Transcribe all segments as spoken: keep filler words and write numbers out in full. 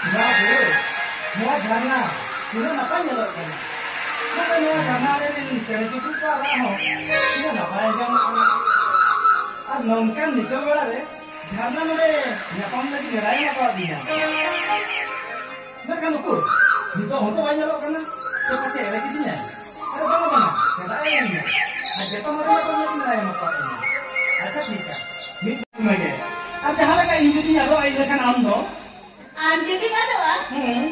ᱱᱚᱣᱟ ᱵᱩᱨᱩ, ᱱᱚᱣᱟ ᱡᱷᱟᱨᱱᱟ ᱛᱤᱱᱟᱹᱜ ᱱᱟᱯᱟᱭ ᱧᱮᱞᱚᱜ ᱠᱟᱱᱟ᱾ ᱱᱚᱛᱮ ᱱᱚᱣᱟ ᱡᱷᱟᱨᱱᱟ ᱨᱮ ᱪᱮᱬᱮ ᱪᱤᱯᱨᱩᱫ ᱠᱚᱣᱟᱜ ᱨᱟᱜ ᱦᱚᱸ ᱛᱤᱱᱟᱹᱜ ᱱᱟᱯᱟᱭ ᱟᱸᱡᱚᱢᱚᱜ ᱠᱟᱱᱟ᱾ ᱟᱨ ᱱᱚᱝᱠᱟᱱ ᱱᱤᱛᱚᱜ ᱵᱮᱲᱟ ᱨᱮ ᱡᱷᱟᱨᱱᱟ ᱱᱚᱰᱮ ᱧᱟᱯᱟᱢ ᱞᱟᱹᱜᱤᱫ ᱱᱮᱰᱟᱭ ᱮᱢ ᱟᱠᱟᱫ ᱞᱤᱧᱟ᱾ ᱢᱮᱱᱠᱷᱟᱱ ᱩᱠᱩᱨ, ᱱᱤᱛᱚᱜ ᱦᱚᱸᱛᱚ ᱵᱟᱭ ᱧᱮᱞᱚᱜ ᱠᱟᱱᱟ᱾ ᱥᱮ ᱯᱟᱪᱮ ᱮᱲᱮ ᱠᱤᱫᱤᱧᱟᱭ? ᱟᱨᱮ ᱵᱟᱝᱟ, ᱵᱟᱝᱟ, ᱪᱮᱫᱟᱜ ᱮ ᱮᱲᱮᱭᱤᱧᱟ? ᱟᱨ ᱡᱚᱛᱚ ᱢᱚᱱᱮ ᱢᱚᱛᱚ ᱧᱮᱞ ᱢᱮ, ᱮᱢ ᱟᱠᱟᱫ ᱞᱤᱧᱟ᱾ ᱟᱪᱪᱷᱟ, ᱴᱷᱤᱠ ᱜᱮᱭᱟ, ᱢᱤᱫ ᱫᱤᱱ ᱢᱮᱜᱮ᱾ ᱟᱨ ᱡᱟᱦᱟᱸ ᱞᱮᱠᱟ ᱤᱧ ᱡᱩᱫᱤᱧ ᱟᱫᱚᱜᱼᱟ, ᱤᱧ ᱞᱮᱠᱷᱟᱱ ᱟᱢ ᱫᱚ? ᱟᱢ ᱡᱩᱫᱤᱢ ᱟᱫᱚᱜᱼᱟ? ᱦᱩᱸ᱾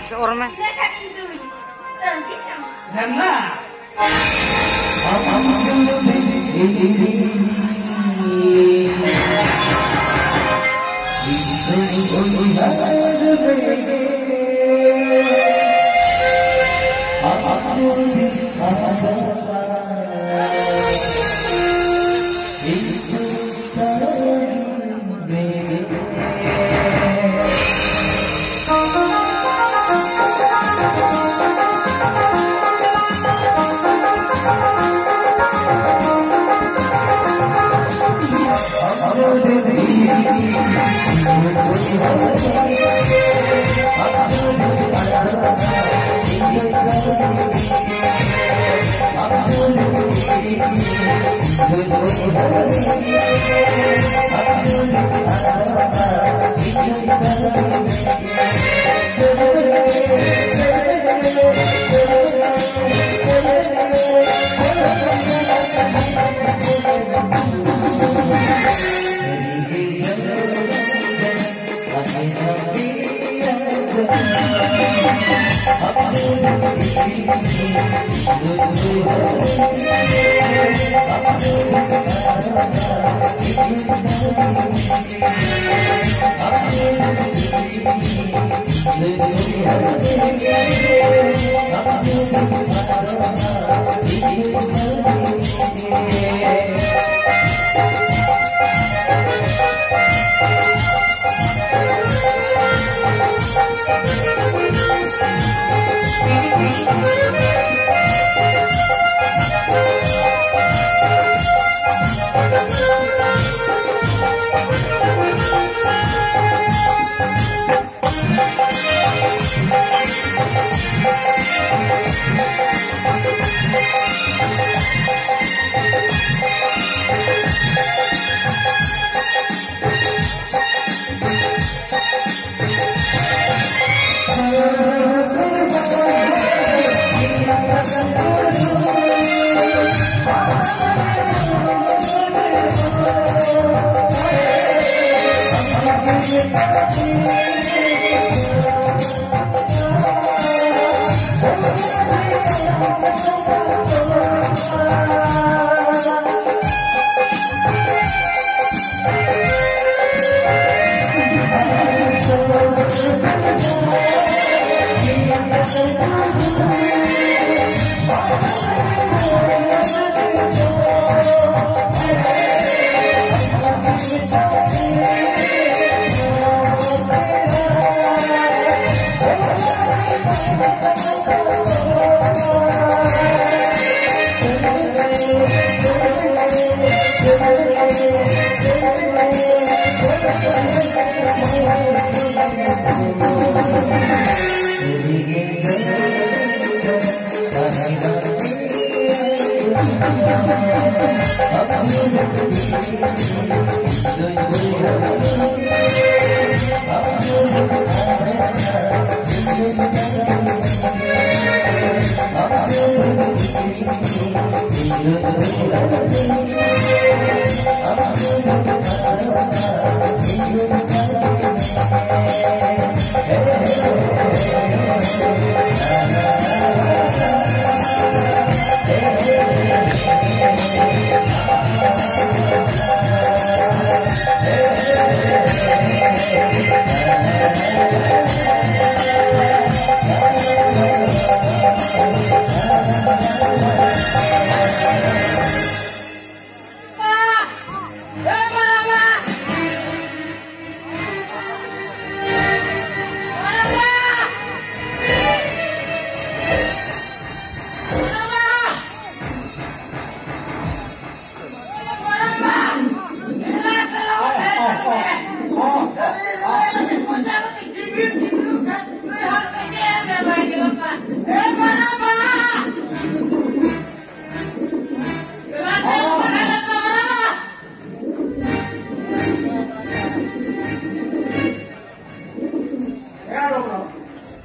ᱥᱮ ᱚᱨ ᱢᱮ᱾ ᱤᱱᱟᱹ ᱠᱷᱟᱱ ᱤᱧ ᱫᱩᱧ ᱛᱟᱺᱜᱤ ᱠᱟᱢᱟ᱾ ᱡᱷᱟᱨᱱᱟ᱾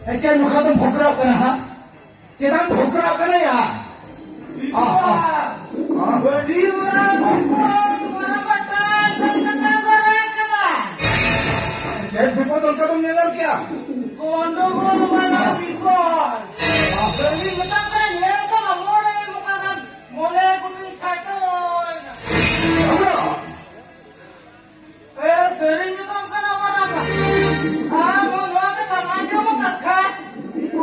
ᱮ, ᱪᱮᱫ ᱱᱚᱝᱠᱟ ᱫᱚᱢ ᱵᱷᱚᱠᱨᱟᱣ ᱠᱟᱱᱟ ᱦᱟᱸᱜ? ᱪᱮᱫᱟᱜ ᱮᱢ ᱵᱷᱚᱠᱨᱟᱣ ᱠᱟᱱᱟ ᱭᱟ? ᱟᱦ, ᱟᱦ, ᱟᱦ᱾ ᱟᱹᱰᱤ ᱢᱟᱨᱟᱝ ᱵᱤᱯᱚᱫ, ᱢᱟᱨᱟᱝ ᱵᱟᱴᱟ, ᱰᱟᱝ ᱠᱟᱴᱟ ᱜᱚᱨᱟ ᱠᱟᱱᱟ᱾ ᱧᱮᱞᱮᱢ ᱠᱮᱜᱼᱟ? ᱜᱚᱱᱰᱚᱜᱳᱞ ᱵᱟᱞᱟ ᱵᱤᱯᱚᱫ᱾ ᱵᱟᱹᱧ ᱢᱮᱛᱟᱢ ᱠᱟᱱᱟ, ᱧᱮᱞ ᱛᱟᱢᱟ ᱢᱚᱱᱮ ᱮᱢ ᱠᱟᱱᱟ, ᱢᱚᱱᱮ ᱠᱚᱛᱤᱧ ᱠᱷᱟᱴᱚᱭᱮᱱᱟ᱾ ᱮ, ᱥᱟᱹᱨᱤᱧ ᱢᱮᱛᱟᱢ ᱠᱟᱱᱟ, ᱢᱟᱨᱟᱝᱵᱟ᱾ ᱟᱢ ᱦᱚᱸ ᱱᱚᱣᱟ ᱠᱟᱛᱷᱟᱢ ᱟᱸᱡᱚᱢ ᱟᱠᱟᱫ ᱠᱷᱟᱱ,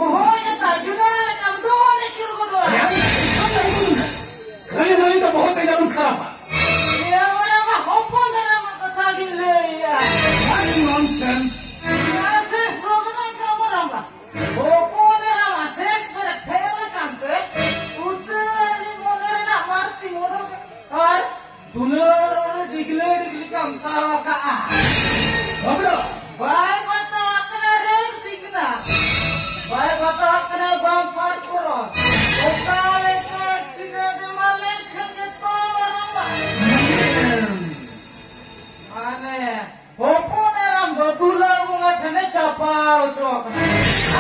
ᱚᱦᱚᱭ ᱮᱛᱟ ᱡᱩᱱᱟ ᱞᱮᱠᱟᱢ ᱫᱚᱦᱚ ᱞᱮ ᱪᱩᱨ ᱜᱚᱫᱚᱜᱼᱟ᱾ ᱠᱷᱟᱹᱞᱤ ᱢᱟᱹᱞᱤ ᱫᱚ ᱵᱚᱦᱚᱛ ᱮ ᱡᱟᱹᱨᱩᱲ ᱠᱷᱟᱨᱟᱯᱟ᱾ ᱮ, ᱢᱟᱨᱟᱝᱵᱟ, ᱦᱚᱯᱚᱱ ᱮᱨᱟ ᱢᱟ ᱠᱟᱛᱷᱟ ᱜᱤᱧ ᱞᱟᱹᱭᱮᱜᱼᱟ᱾ What nonsense! ᱟᱥᱮᱥ ᱫᱚ ᱢᱮᱱᱟᱜ ᱜᱮᱭᱟ, ᱢᱟᱨᱟᱝᱵᱟ᱾ ᱦᱚᱯᱚᱱ ᱮᱨᱟ ᱢᱟ ᱥᱮᱥ ᱠᱚᱨᱮ ᱯᱷᱮᱞ ᱟᱠᱟᱱ ᱛᱮ, ᱩᱛᱟᱹᱨ ᱢᱚᱱᱮ ᱨᱮᱱᱟᱜ ᱢᱟᱹᱨᱛᱤ ᱢᱚᱰᱚᱞ ᱟᱨ ᱫᱩᱞᱟᱹᱲ ᱨᱚᱲ ᱰᱤᱜᱽᱞᱟᱹ ᱰᱤᱜᱽᱞᱤ ᱠᱟᱢᱥᱟᱣ ᱟᱠᱟᱜᱼᱟ᱾ ᱵᱟᱵᱨᱟ! ᱵᱟᱭ ᱵᱟᱛᱟᱣᱟᱜ ᱠᱟᱱᱟ ᱨᱮᱞ ᱥᱤᱜᱽᱱᱟᱞ᱾ ᱵᱟᱭ ᱵᱟᱛᱟᱣᱟᱜ ᱠᱟᱱᱟ ᱵᱟᱢᱯᱟᱨ ᱠᱨᱚᱥ᱾ ᱚᱠᱟ ᱞᱮᱠᱟ ᱮᱠᱥᱤᱰᱮᱱᱴ ᱮᱢᱟᱱ ᱞᱮᱱᱠᱷᱟᱱ ᱜᱮ ᱛᱚ ᱢᱟᱨᱟᱝᱵᱟ᱾ ᱢᱟᱱᱮ, ᱦᱚᱯᱚᱱ ᱮᱨᱟᱢ ᱫᱚ ᱫᱩᱞᱟᱹ ᱵᱚᱸᱜᱟ ᱴᱷᱮᱱᱮ ᱪᱟᱯᱟ ᱦᱚᱪᱚ ᱟᱠᱟᱱᱟ᱾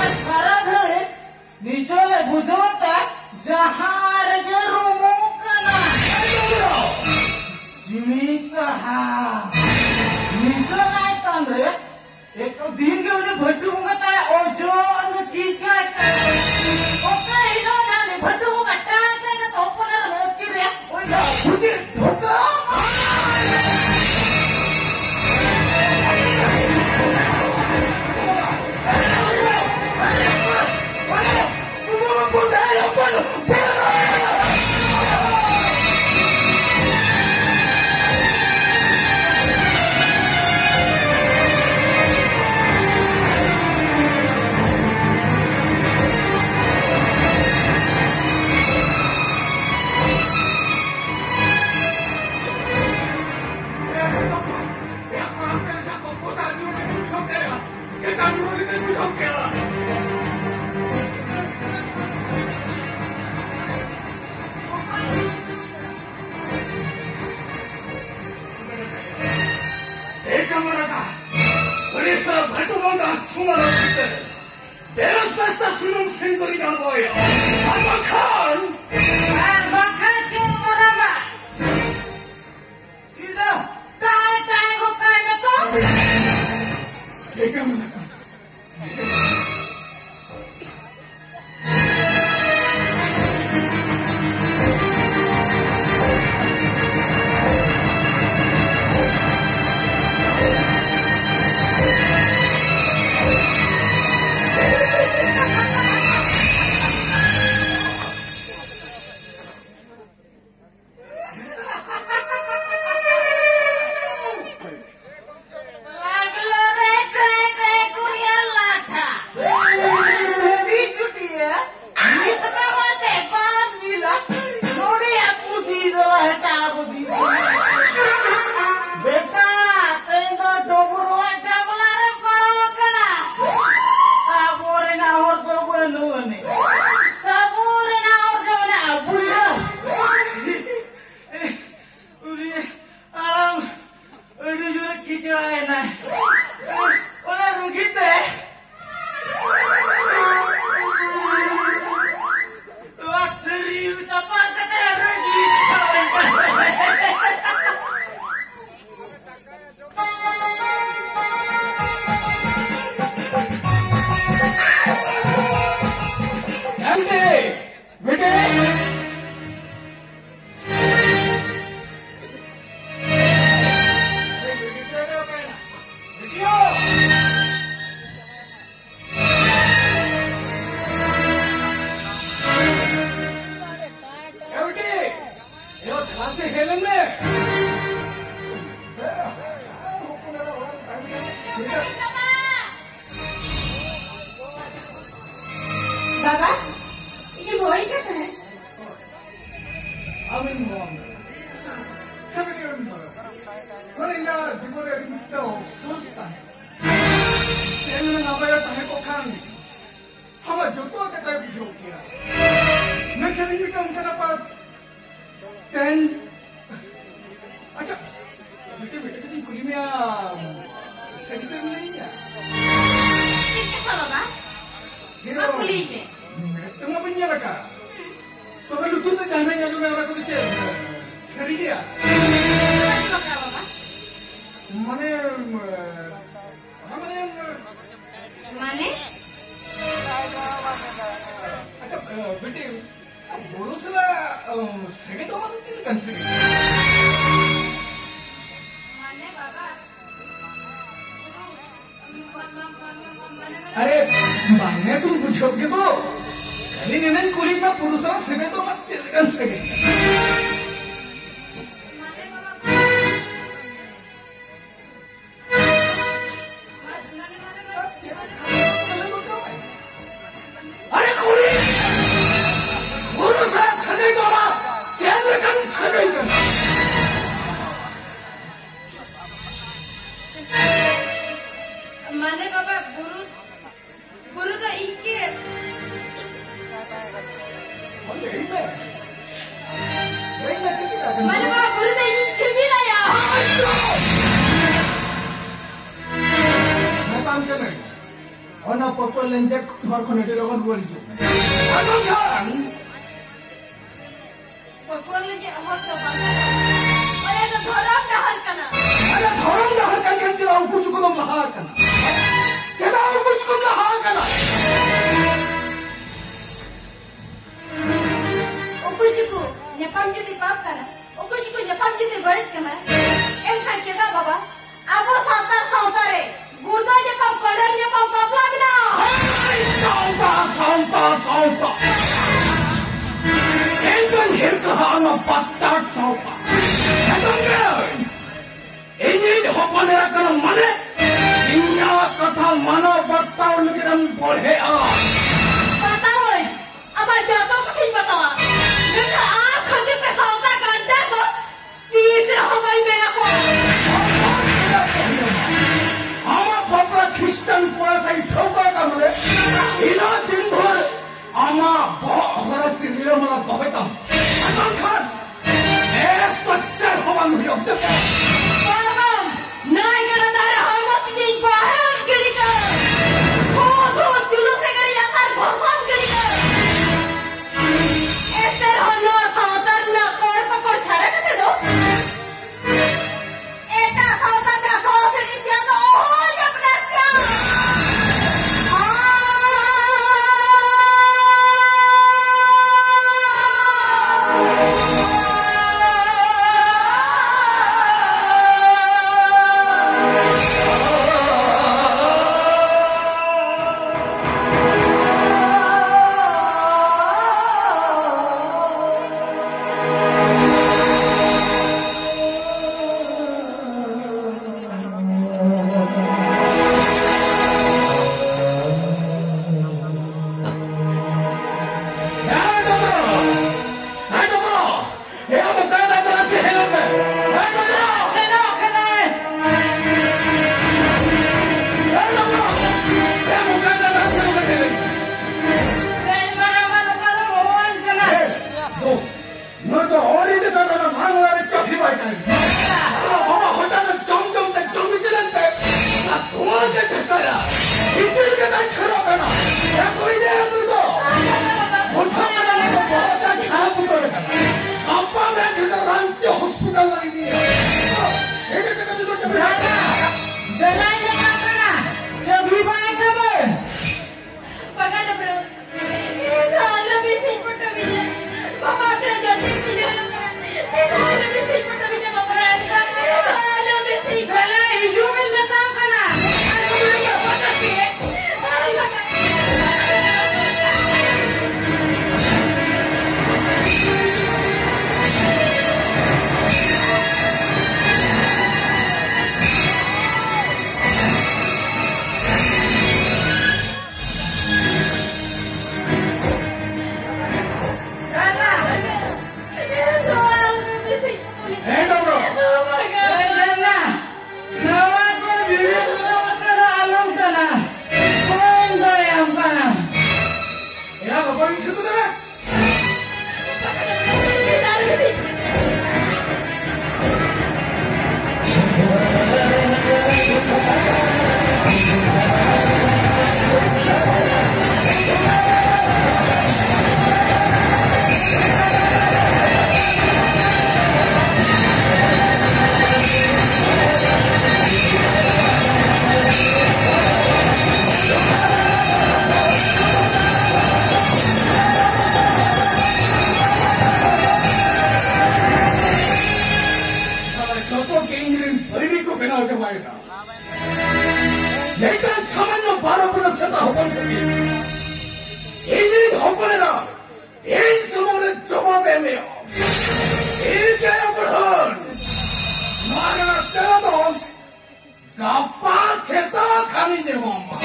ᱟᱨ ᱥᱟᱨᱟ ᱜᱷᱟᱹᱲᱤᱡ ᱱᱤᱪᱚᱞᱮ ᱵᱩᱡᱷᱟᱹᱣ ᱛᱟᱭ, ᱡᱟᱦᱟᱸ ᱨᱮᱜᱮ ᱨᱩᱢᱩᱜ ᱠᱟᱱᱟ᱾ ᱡᱤᱣᱤ ᱠᱟᱦᱟ᱾ ᱱᱤᱪᱚᱞ ᱟᱭ ᱛᱟᱱ ᱨᱮ ᱮᱠ ᱫᱤᱱ ᱜᱮ ᱩᱱᱤ ᱵᱷᱟᱹᱴᱩ ᱵᱚᱸᱜᱟ ᱛᱟᱭ ᱚᱡᱚᱜ ᱟᱹᱜᱩ ᱠᱤ ᱠᱟᱭ ᱛᱟᱭ᱾ ᱚᱠᱟ ᱦᱤᱞᱳᱜ ᱱᱟ ᱩᱱᱤ ᱵᱷᱟᱹᱴᱩ ᱵᱚᱸᱜᱟ ᱴᱟᱭ ᱴᱟᱭ ᱠᱟᱛᱮ ᱦᱚᱯᱚᱱ ᱮᱨᱟ ᱟᱹᱛᱠᱤᱨ ᱨᱮ ᱩᱱᱤ ᱫᱚ ᱵᱷᱩᱛᱤ ᱰᱷᱚᱠᱟ᱾ ᱮ ᱠᱟᱢᱨᱟᱴᱟ, ᱩᱲᱤᱥᱥᱟ ᱵᱷᱟᱴᱩ ᱵᱚᱸᱜᱟ ᱥᱩᱢᱟᱱ ᱵᱷᱤᱛᱟᱹᱨ, ᱵᱮᱨᱚᱥ ᱵᱟᱥᱛᱟ ᱥᱩᱱᱩᱢ ᱥᱤᱸᱫᱩᱨᱤᱧ ᱟᱬᱜᱚᱭᱟ᱾ ᱟᱨ ᱵᱟᱝᱠᱷᱟᱱ, ᱟᱨ ᱵᱟᱝᱠᱷᱟᱱ ᱪᱮᱫ ᱢᱟᱨᱟᱝᱵᱟ? ᱥᱤᱫᱷᱟᱹ ᱴᱟᱭ ᱴᱟᱭ ᱜᱚᱫ ᱠᱟᱭ ᱢᱮ ᱛᱚ᱾ ᱞᱟᱜᱽᱞᱳ ᱨᱮ ᱴᱨᱮ ᱴᱨᱮ ᱠᱩᱲᱤᱭᱟ ᱞᱟᱴᱷᱟ᱾ ᱦᱮᱸᱫᱤ ᱪᱩᱴᱤᱭᱟ, ᱢᱤᱥ ᱠᱟᱣᱟᱛᱮ ᱵᱟᱢ ᱧᱤᱞᱟ᱾ ᱱᱚᱰᱮᱭᱟᱜ ᱠᱩᱥᱤ ᱫᱚ ᱦᱟᱴᱟᱣ ᱜᱚᱫᱤ᱾ ᱵᱮᱴᱟ, ᱛᱮᱦᱮᱧ ᱫᱚ ᱰᱚᱵᱚᱨᱚᱜ ᱰᱟᱵᱞᱟ ᱨᱮ ᱯᱟᱲᱟᱣ ᱟᱠᱟᱱᱟ᱾ ᱟᱵᱚ ᱨᱮᱱᱟᱜ ᱦᱚᱲ ᱫᱚ ᱵᱟᱹᱱᱩᱜ ᱟᱹᱱᱤᱡ᱾ ᱥᱟᱵᱚ ᱨᱮᱱᱟᱜ ᱦᱚᱲ ᱫᱚ ᱢᱮᱱᱟᱜᱼᱟ, ᱵᱩᱲᱦᱤ᱾ ᱩᱱᱤ ᱟᱲᱟᱝ ᱟᱹᱰᱤ ᱡᱳᱨᱮ ᱠᱤᱪᱲᱟᱭᱮᱱᱟᱭ᱾ ᱚᱱᱟ ᱨᱩᱜᱤ ᱛᱮ ᱱᱚᱣᱟ ᱛᱤᱨᱭᱳ ᱪᱟᱯᱟᱫ ᱠᱟᱛᱮ ᱨᱩᱜᱤ ᱪᱟᱵᱟᱭᱮᱱᱟ᱾ ᱮᱢ ᱠᱮ ᱵᱤᱴᱤ! ᱮ ᱵᱤᱴᱤ! ᱮ ᱠᱞᱟᱥ ᱨᱮ ᱦᱮᱡ ᱞᱮᱱ ᱢᱮ᱾ ᱫᱟᱫᱟ, ᱤᱧᱮᱢ ᱦᱚᱦᱚᱭᱤᱧ ᱠᱟᱱ ᱛᱟᱦᱮᱸᱫ? ᱟᱢᱤᱧ ᱦᱚᱦᱚᱣᱟᱢ ᱠᱟᱱᱟ᱾ ᱠᱷᱟᱹᱞᱤ ᱟᱢ ᱫᱚ᱾ ᱱᱚᱰᱮ ᱤᱧᱟᱹᱜ ᱡᱤᱵᱚᱱ ᱨᱮ ᱟᱹᱰᱤ ᱢᱤᱫᱴᱟᱝ ᱚᱯᱥᱳᱥ ᱛᱟᱦᱮᱸ᱾ ᱛᱮᱦᱮᱧ ᱦᱩᱱᱟᱹᱝ ᱟᱵᱟᱭ ᱛᱟᱦᱮᱸ ᱠᱚᱜ ᱠᱷᱟᱱ, ᱟᱢᱟᱜ ᱡᱚᱛᱚ ᱠᱟᱛᱷᱟᱭ ᱵᱩᱡᱷᱟᱹᱣ ᱠᱮᱭᱟ᱾ ᱢᱮᱱᱠᱷᱟᱱ ᱤᱧ ᱢᱤᱫᱴᱟᱝ ᱚᱱᱠᱟᱱᱟᱜ ᱯᱟᱯ ᱛᱮᱦᱮᱧ, ᱟᱪᱪᱷᱟ, ᱢᱤᱫᱴᱮᱱ, ᱢᱤᱫᱴᱮᱱ ᱠᱟᱛᱷᱟᱧ ᱠᱩᱞᱤ ᱢᱮᱭᱟ, ᱥᱟᱹᱨᱤ ᱥᱟᱹᱨᱤᱢ ᱞᱟᱹᱭᱟᱹᱧᱟ? ᱪᱮᱫ ᱠᱟᱛᱷᱟ ᱵᱟᱵᱟ? ᱦᱤᱨᱳ, ᱢᱟ ᱠᱩᱞᱤᱭᱤᱧ ᱢᱮ᱾ ᱢᱮᱫ ᱛᱮᱢᱟ ᱵᱟᱹᱧ ᱧᱮᱞ ᱟᱠᱟᱫ, ᱛᱚᱵᱮ ᱞᱩᱛᱩᱨ ᱛᱮ ᱡᱟᱦᱟᱱᱟᱜ ᱤᱧ ᱟᱸᱡᱚᱢᱟ, ᱚᱱᱟ ᱠᱚᱫᱚ ᱪᱮᱫ ᱥᱟᱹᱨᱤ ᱜᱮᱭᱟ? ᱪᱮᱫ ᱵᱟᱵᱟ? ᱢᱟᱱᱮ, ᱢᱟᱱᱮ, ᱟᱨᱮ, ᱵᱟᱝ ᱮ ᱛᱩᱢ ᱵᱩᱡᱷᱟᱹᱣ ᱜᱮ ᱫᱚ᱾ ᱠᱷᱟᱹᱞᱤ ᱱᱤᱱᱟᱹᱝ ᱠᱩᱲᱤ ᱢᱟ ᱯᱩᱨᱩᱥ ᱥᱟᱶ ᱥᱟᱹᱜᱟᱹᱭ ᱫᱚ ᱢᱟ ᱪᱮᱫ ᱞᱮᱠᱟᱱ ᱥᱟᱹᱜᱟᱹᱭ? ᱟᱨᱮ ᱠᱩᱲᱤ, ᱯᱩᱨᱩᱥ ᱥᱟᱶ ᱥᱟᱹᱜᱟᱹᱭ ᱫᱚ ᱢᱟ ᱪᱮᱫ ᱞᱮᱠᱟᱱ ᱥᱟᱹᱜᱟᱹᱭ ᱠᱟᱱᱟ? ᱢᱟᱱᱮ ᱵᱟᱵᱟ, ᱵᱩᱨᱩ, ᱵᱩᱨᱩ ᱫᱚ ᱤᱧ ᱜᱮ᱾ ᱞᱟᱹᱭ ᱢᱮ᱾ ᱞᱟᱹᱭ ᱢᱮ, ᱪᱮᱫ ᱞᱮᱠᱟ? ᱢᱟᱱᱮ ᱵᱟᱵᱟ, ᱵᱩᱨᱩ ᱫᱚ ᱤᱧᱤᱧ ᱡᱩᱢᱤᱞ ᱟᱭᱟ᱾ ᱢᱮᱛᱟᱢ ᱠᱟᱹᱱᱟᱹᱧ, ᱚᱱᱟ ᱯᱟᱹᱯᱟᱹ ᱞᱮᱸᱡᱮᱫ ᱦᱚᱨ ᱠᱷᱚᱱ ᱟᱹᱰᱤ ᱞᱚᱜᱚᱱ ᱨᱩᱣᱟᱹᱲ ᱦᱤᱡᱩᱜ ᱢᱮ᱾ ᱟᱫᱚ ᱠᱷᱟᱱ ᱯᱟᱹᱯᱟᱹ ᱞᱟᱹᱜᱤᱫ ᱦᱚᱨ ᱫᱚ ᱵᱟᱝ ᱠᱟᱱᱟ᱾ ᱚᱱᱟ ᱫᱚ ᱫᱷᱚᱨᱚᱢ ᱰᱟᱦᱟᱨ ᱠᱟᱱᱟ᱾ ᱟᱞᱮ ᱫᱷᱚᱨᱚᱢ ᱰᱟᱦᱟᱨ ᱠᱟᱱ ᱠᱷᱟᱱ ᱪᱮᱫᱟᱜ ᱩᱠᱩ ᱪᱩᱠᱩ ᱫᱚᱢ ᱞᱟᱦᱟ ᱟᱠᱟᱱᱟ? ᱪᱮᱫᱟᱜ ᱩᱠᱩ ᱪᱩᱠᱩᱢ ᱞᱟᱦᱟ ᱟᱠᱟᱱᱟ? ᱩᱠᱩ ᱪᱩᱠᱩ ᱧᱟᱯᱟᱢ ᱡᱩᱫᱤ ᱯᱟᱯ ᱠᱟᱱᱟ, ᱩᱠᱩ ᱪᱩᱠᱩ ᱧᱟᱯᱟᱢ ᱡᱩᱫᱤ ᱵᱟᱹᱲᱤᱡ ᱠᱟᱱᱟ, ᱮᱱᱠᱷᱟᱱ ᱪᱮᱫᱟᱜ ᱵᱟᱵᱟ ᱟᱵᱚ ᱥᱟᱱᱛᱟᱲ ᱥᱟᱶᱛᱟ ᱨᱮ ᱜᱩᱲᱫᱟᱹ ᱧᱟᱯᱟᱢ, ᱠᱚᱸᱰᱮᱞ ᱧᱟᱯᱟᱢ ᱵᱟᱯᱞᱟ ᱢᱮᱱᱟᱜᱼᱟ? ᱦᱟᱭ, ᱥᱟᱶᱛᱟ, ᱥᱟᱶᱛᱟ, ᱥᱟᱶᱛᱟ᱾ ᱤᱧ ᱫᱚᱧ ᱦᱤᱨᱠᱟᱹᱦᱟᱜᱼᱟ ᱚᱱᱟ bastard ᱥᱟᱶᱛᱟ᱾ ᱮᱠᱫᱚᱢ ᱜᱮ᱾ ᱤᱧᱤᱡ ᱦᱚᱯᱚᱱ ᱮᱨᱟ ᱠᱟᱱᱟ ᱢᱟᱱᱮ ᱤᱧᱟᱹᱜ ᱠᱟᱛᱷᱟ ᱢᱟᱱᱟᱣ ᱵᱟᱛᱟᱣ ᱞᱟᱹᱜᱤᱫ ᱮᱢ ᱵᱚᱲᱦᱮᱜᱼᱟ᱾ ᱵᱟᱛᱟᱣᱟᱹᱧ᱾ ᱟᱢᱟᱜ ᱡᱚᱛᱚ ᱠᱟᱛᱷᱟᱧ ᱵᱟᱛᱟᱣᱟ, ᱢᱮᱱᱠᱷᱟᱱ ᱟᱢ ᱠᱷᱟᱹᱛᱤᱨ ᱛᱮ ᱥᱟᱶᱛᱟ ᱜᱟᱱᱰᱟ ᱠᱚ ᱛᱤᱥ ᱨᱮᱦᱚᱸ ᱵᱟᱹᱧ ᱢᱮᱱᱟ ᱠᱚ᱾ ᱟᱢᱟᱜ ᱵᱟᱯᱞᱟ ᱠᱷᱨᱤᱥᱴᱟᱱ ᱠᱚᱲᱟ ᱥᱟᱶ ᱤᱧ ᱴᱷᱟᱹᱣᱠᱟᱹ ᱟᱠᱟᱫ ᱢᱟᱱᱮ, ᱤᱱᱟᱹ ᱫᱤᱱ ᱵᱷᱳᱨ ᱟᱢᱟᱜ ᱵᱚᱦᱚᱜ ᱦᱚᱨᱮ ᱥᱤᱨᱤᱞᱟᱹ ᱢᱟᱞᱟ ᱫᱚᱦᱚᱭ ᱛᱟᱢ, ᱟᱨ ᱵᱟᱝᱠᱷᱟᱱ ᱵᱮᱥ ᱫᱚ ᱪᱮᱫ ᱦᱚᱸ ᱵᱟᱝ ᱦᱩᱭᱩᱜᱼᱟ᱾ ᱵᱩᱡᱷᱟᱹᱣ ᱠᱮᱫᱟ? ᱯᱟᱨᱚᱢ, ᱱᱟᱹᱭ ᱜᱟᱰᱟ ᱫᱟᱨᱮ ᱦᱚᱲᱢᱚ ᱛᱤᱧᱤᱧ ᱵᱚᱦᱮᱞ ᱜᱤᱰᱤ ᱠᱟᱜ᱾ ᱦᱚ, ᱫᱚ ᱡᱩᱞᱩᱥ ᱮ ᱤᱫᱤ ᱠᱟᱛᱮ ᱪᱷᱩᱨᱚᱜ ᱠᱟᱱᱟ᱾ ᱮ ᱠᱩᱲᱤ ᱜᱤᱫᱽᱨᱟᱹ ᱫᱚ ᱵᱩᱡᱷᱟᱹᱣ ᱠᱟᱱᱟ, ᱱᱚᱣᱟ ᱫᱚ ᱵᱚᱦᱚᱜ ᱨᱮ ᱜᱷᱟᱣ ᱯᱩᱴᱩᱨ ᱠᱟᱱᱟ᱾ ᱜᱟᱯᱟ ᱢᱮᱭᱟᱝ ᱠᱷᱚᱱ ᱫᱚ ᱨᱟᱱᱪᱤ ᱦᱚᱥᱯᱤᱴᱟᱞ ᱞᱮ ᱤᱫᱤᱭᱟ᱾ ᱤᱫᱤ ᱠᱟᱛᱮ ᱫᱚ ᱪᱮᱫ ᱮᱢ ᱢᱮᱛᱟᱭ ᱠᱟᱱᱟ? ᱪᱟᱹᱠᱨᱤ ᱵᱟᱭ ᱠᱟᱹᱢᱤ᱾ ᱵᱟᱝᱟ ᱡᱟᱵᱨᱟ᱾ ᱤᱧ ᱫᱚ ᱟᱞᱚ ᱵᱤᱥᱤᱧ ᱯᱚᱴᱚᱢᱤᱧᱟ᱾ ᱵᱟᱵᱟ ᱴᱷᱮᱱ ᱡᱚᱛᱚᱧ ᱵᱩᱡᱷᱟᱹᱣ ᱠᱟᱱᱟ᱾ ᱤᱧ ᱫᱚ ᱟᱞᱚ ᱵᱤᱥᱤᱧ ᱯᱚᱴᱚᱢᱤᱧᱟ ᱵᱟᱵᱟ᱾ ᱤᱧ ᱫᱚ ᱟᱞᱚ ᱵᱤᱥᱤᱧ ᱫᱮᱞᱟ ᱦᱤᱡᱩᱜ ᱢᱮᱧ ᱢᱮᱛᱟᱢ ᱠᱟᱱᱟ᱾ ᱦᱮᱸ, ᱰᱚᱵᱚᱲ᱾ ᱱᱚᱣᱟ ᱠᱚ ᱵᱷᱤᱲᱤ ᱠᱚᱫᱚ ᱟᱞᱚᱢ ᱴᱟᱱᱟ᱾ ᱵᱟᱹᱧ ᱫᱟᱲᱮᱭᱟᱢ ᱠᱟᱱᱟ᱾ ᱮᱭᱟ, ᱵᱟᱵᱟ, ᱤᱧ ᱥᱩᱫᱷᱩ ᱫᱟᱲᱮ᱾ ᱥᱟᱞᱟ ᱡᱚᱛᱚ ᱜᱮ ᱤᱧ ᱨᱮᱱ ᱵᱟᱹᱭᱨᱤ ᱠᱚ ᱵᱮᱱᱟᱣ ᱪᱟᱵᱟᱭᱮᱱᱟ᱾ ᱢᱤᱫᱴᱟᱝ ᱥᱟᱢᱟᱱᱱᱚ ᱵᱟᱨᱚ ᱵᱚᱨᱚ ᱥᱮᱛᱟ ᱦᱚᱯᱚᱱ ᱠᱷᱟᱹᱛᱤᱨ ᱤᱧᱤᱧ ᱦᱚᱯᱚᱱ ᱮᱱᱟ᱾ ᱤᱧ ᱥᱩᱢᱩᱝ ᱨᱮ ᱡᱚᱵᱟᱵ ᱮᱢ ᱦᱩᱭᱩᱜᱼᱟ᱾ ᱤᱧ ᱜᱮ ᱵᱩᱲᱦᱟᱹᱱ᱾ ᱱᱚᱣᱟ ᱨᱮᱱᱟᱜ ᱛᱮᱞᱟ ᱫᱚ ᱜᱟᱯᱟ ᱥᱮᱛᱟᱜ ᱠᱷᱟᱱᱤᱧ ᱮᱢᱟᱢᱟ᱾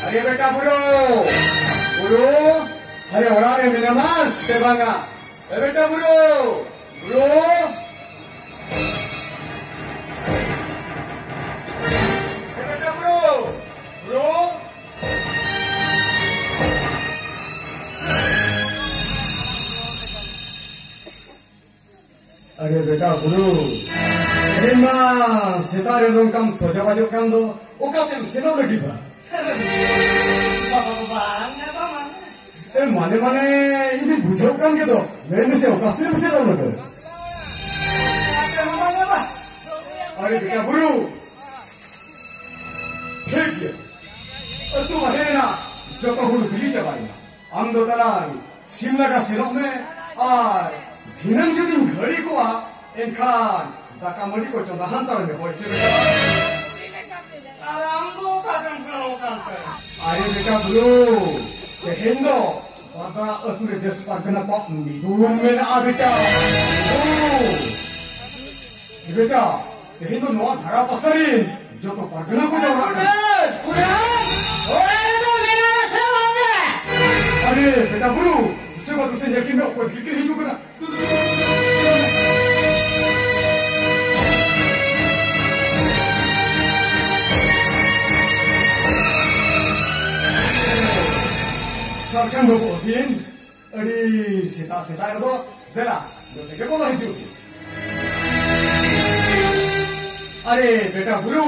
अरे बेटा बुरो, बुरो, अरे उड़ा रे। ᱢᱮᱱᱟᱢᱟ ᱥᱮ ᱵᱟᱝᱟ? ᱮ ᱵᱮᱴᱟ ᱵᱩᱨᱩ, ᱵᱩᱨᱩ᱾ ᱮ ᱵᱮᱴᱟ ᱵᱩᱨᱩ, ᱵᱩᱨᱩ᱾ ᱟᱨᱮ ᱵᱮᱴᱟ ᱵᱩᱨᱩ, ᱛᱮᱦᱮᱧ ᱢᱟ ᱥᱮᱛᱟᱜ ᱨᱮ ᱱᱚᱝᱠᱟᱢ ᱥᱚᱡᱚ ᱵᱟᱡᱚᱜ ᱠᱟᱱ ᱫᱚ, ᱚᱠᱟᱛᱮᱢ ᱥᱮᱱᱚᱜ ᱞᱟᱹᱜᱤᱫ ᱵᱟ? ᱵᱟᱵᱟ, ᱵᱟᱝ ᱮ ᱵᱟᱵᱟ᱾ ᱮ, ᱢᱟᱱᱮ, ᱢᱟᱱᱮ, ᱤᱧ ᱫᱩᱧ ᱵᱩᱡᱷᱟᱹᱣ ᱠᱟᱱ ᱜᱮ ᱫᱚ᱾ ᱢᱮᱱ ᱢᱮᱥᱮ, ᱚᱠᱟ ᱥᱮᱫ ᱮᱢ ᱥᱮᱱᱚᱜ ᱞᱟᱹᱜᱤᱫ? ᱟᱨᱮ ᱵᱮᱴᱟ ᱵᱩᱨᱩ, ᱴᱷᱤᱠ ᱜᱮᱭᱟ, ᱟᱹᱛᱩ ᱵᱟᱦᱨᱮ ᱨᱮᱱᱟᱜ ᱡᱚᱛᱚ ᱦᱩᱲᱩ ᱵᱤᱞᱤ ᱪᱟᱵᱟᱭᱮᱱᱟ᱾ ᱟᱢ ᱫᱚ ᱛᱟᱞᱟᱝ ᱥᱤᱢ ᱞᱟᱜᱟ ᱥᱮᱱᱚᱜ ᱢᱮ, ᱟᱨ ᱫᱷᱤᱱᱟᱹᱝ ᱡᱩᱫᱤᱢ ᱜᱷᱟᱹᱲᱤ ᱠᱚᱜᱼᱟ, ᱮᱱᱠᱷᱟᱱ ᱫᱟᱠᱟ ᱢᱟᱹᱰᱤ ᱠᱚ ᱪᱚᱸᱫᱟ ᱦᱟᱱᱛᱟᱲ ᱢᱮ, ᱦᱳᱭ ᱥᱮ ᱵᱮᱴᱟ? ᱟᱨ ᱟᱢ ᱫᱚ ᱚᱠᱟ ᱛᱮᱢ ᱥᱮᱱᱚᱜ ᱠᱟᱱ ᱛᱮ? ᱟᱨᱮ ᱵᱮᱴᱟ ᱵᱩᱨᱩ, ᱛᱮᱦᱮᱧ ᱫᱚ ᱵᱟᱫᱽᱲᱟ ᱟᱹᱛᱩ ᱨᱮ ᱫᱮᱥ ᱯᱟᱨᱜᱟᱱᱟ ᱠᱚᱣᱟᱜ ᱢᱤᱫᱩᱱ ᱢᱮᱱᱟᱜᱼᱟ ᱵᱮᱴᱟ᱾ ᱳ, ᱵᱮᱴᱟ, ᱛᱮᱦᱮᱧ ᱫᱚ ᱱᱚᱣᱟ ᱫᱷᱟᱨᱟ ᱯᱟᱥᱮ ᱨᱤᱱ ᱡᱚᱛᱚ ᱯᱟᱨᱜᱟᱱᱟ ᱠᱚ ᱡᱟᱣᱨᱟᱜ ᱠᱟᱱᱟ᱾ ᱚᱲᱟᱜ ᱨᱮᱫᱚ ᱢᱮᱱᱟᱜ ᱟᱥᱮ ᱵᱟᱝ ᱜᱮ? ᱟᱨᱮ, ᱵᱮᱴᱟ ᱵᱩᱨᱩ, ᱫᱩᱥᱮ ᱵᱟ ᱫᱩᱥᱮ ᱧᱮᱞ ᱠᱤᱱ ᱢᱮ, ᱚᱠᱚᱭ ᱜᱤᱛᱤᱞ ᱦᱤᱡᱩᱜ ᱠᱟᱱᱟ᱾ ᱥᱟᱨᱠᱷᱟᱱ ᱵᱟᱹᱵᱩ ᱟᱹᱵᱤᱱ, ᱟᱹᱰᱤ ᱥᱮᱛᱟᱜ ᱥᱮᱛᱟᱜ ᱨᱮᱫᱚ, ᱫᱮᱞᱟ, ᱱᱚᱛᱮ ᱜᱮ ᱵᱚᱞᱚ ᱦᱤᱡᱩᱜ ᱵᱤᱱ᱾ ᱟᱨᱮ, ᱵᱮᱴᱟ ᱵᱩᱨᱩ,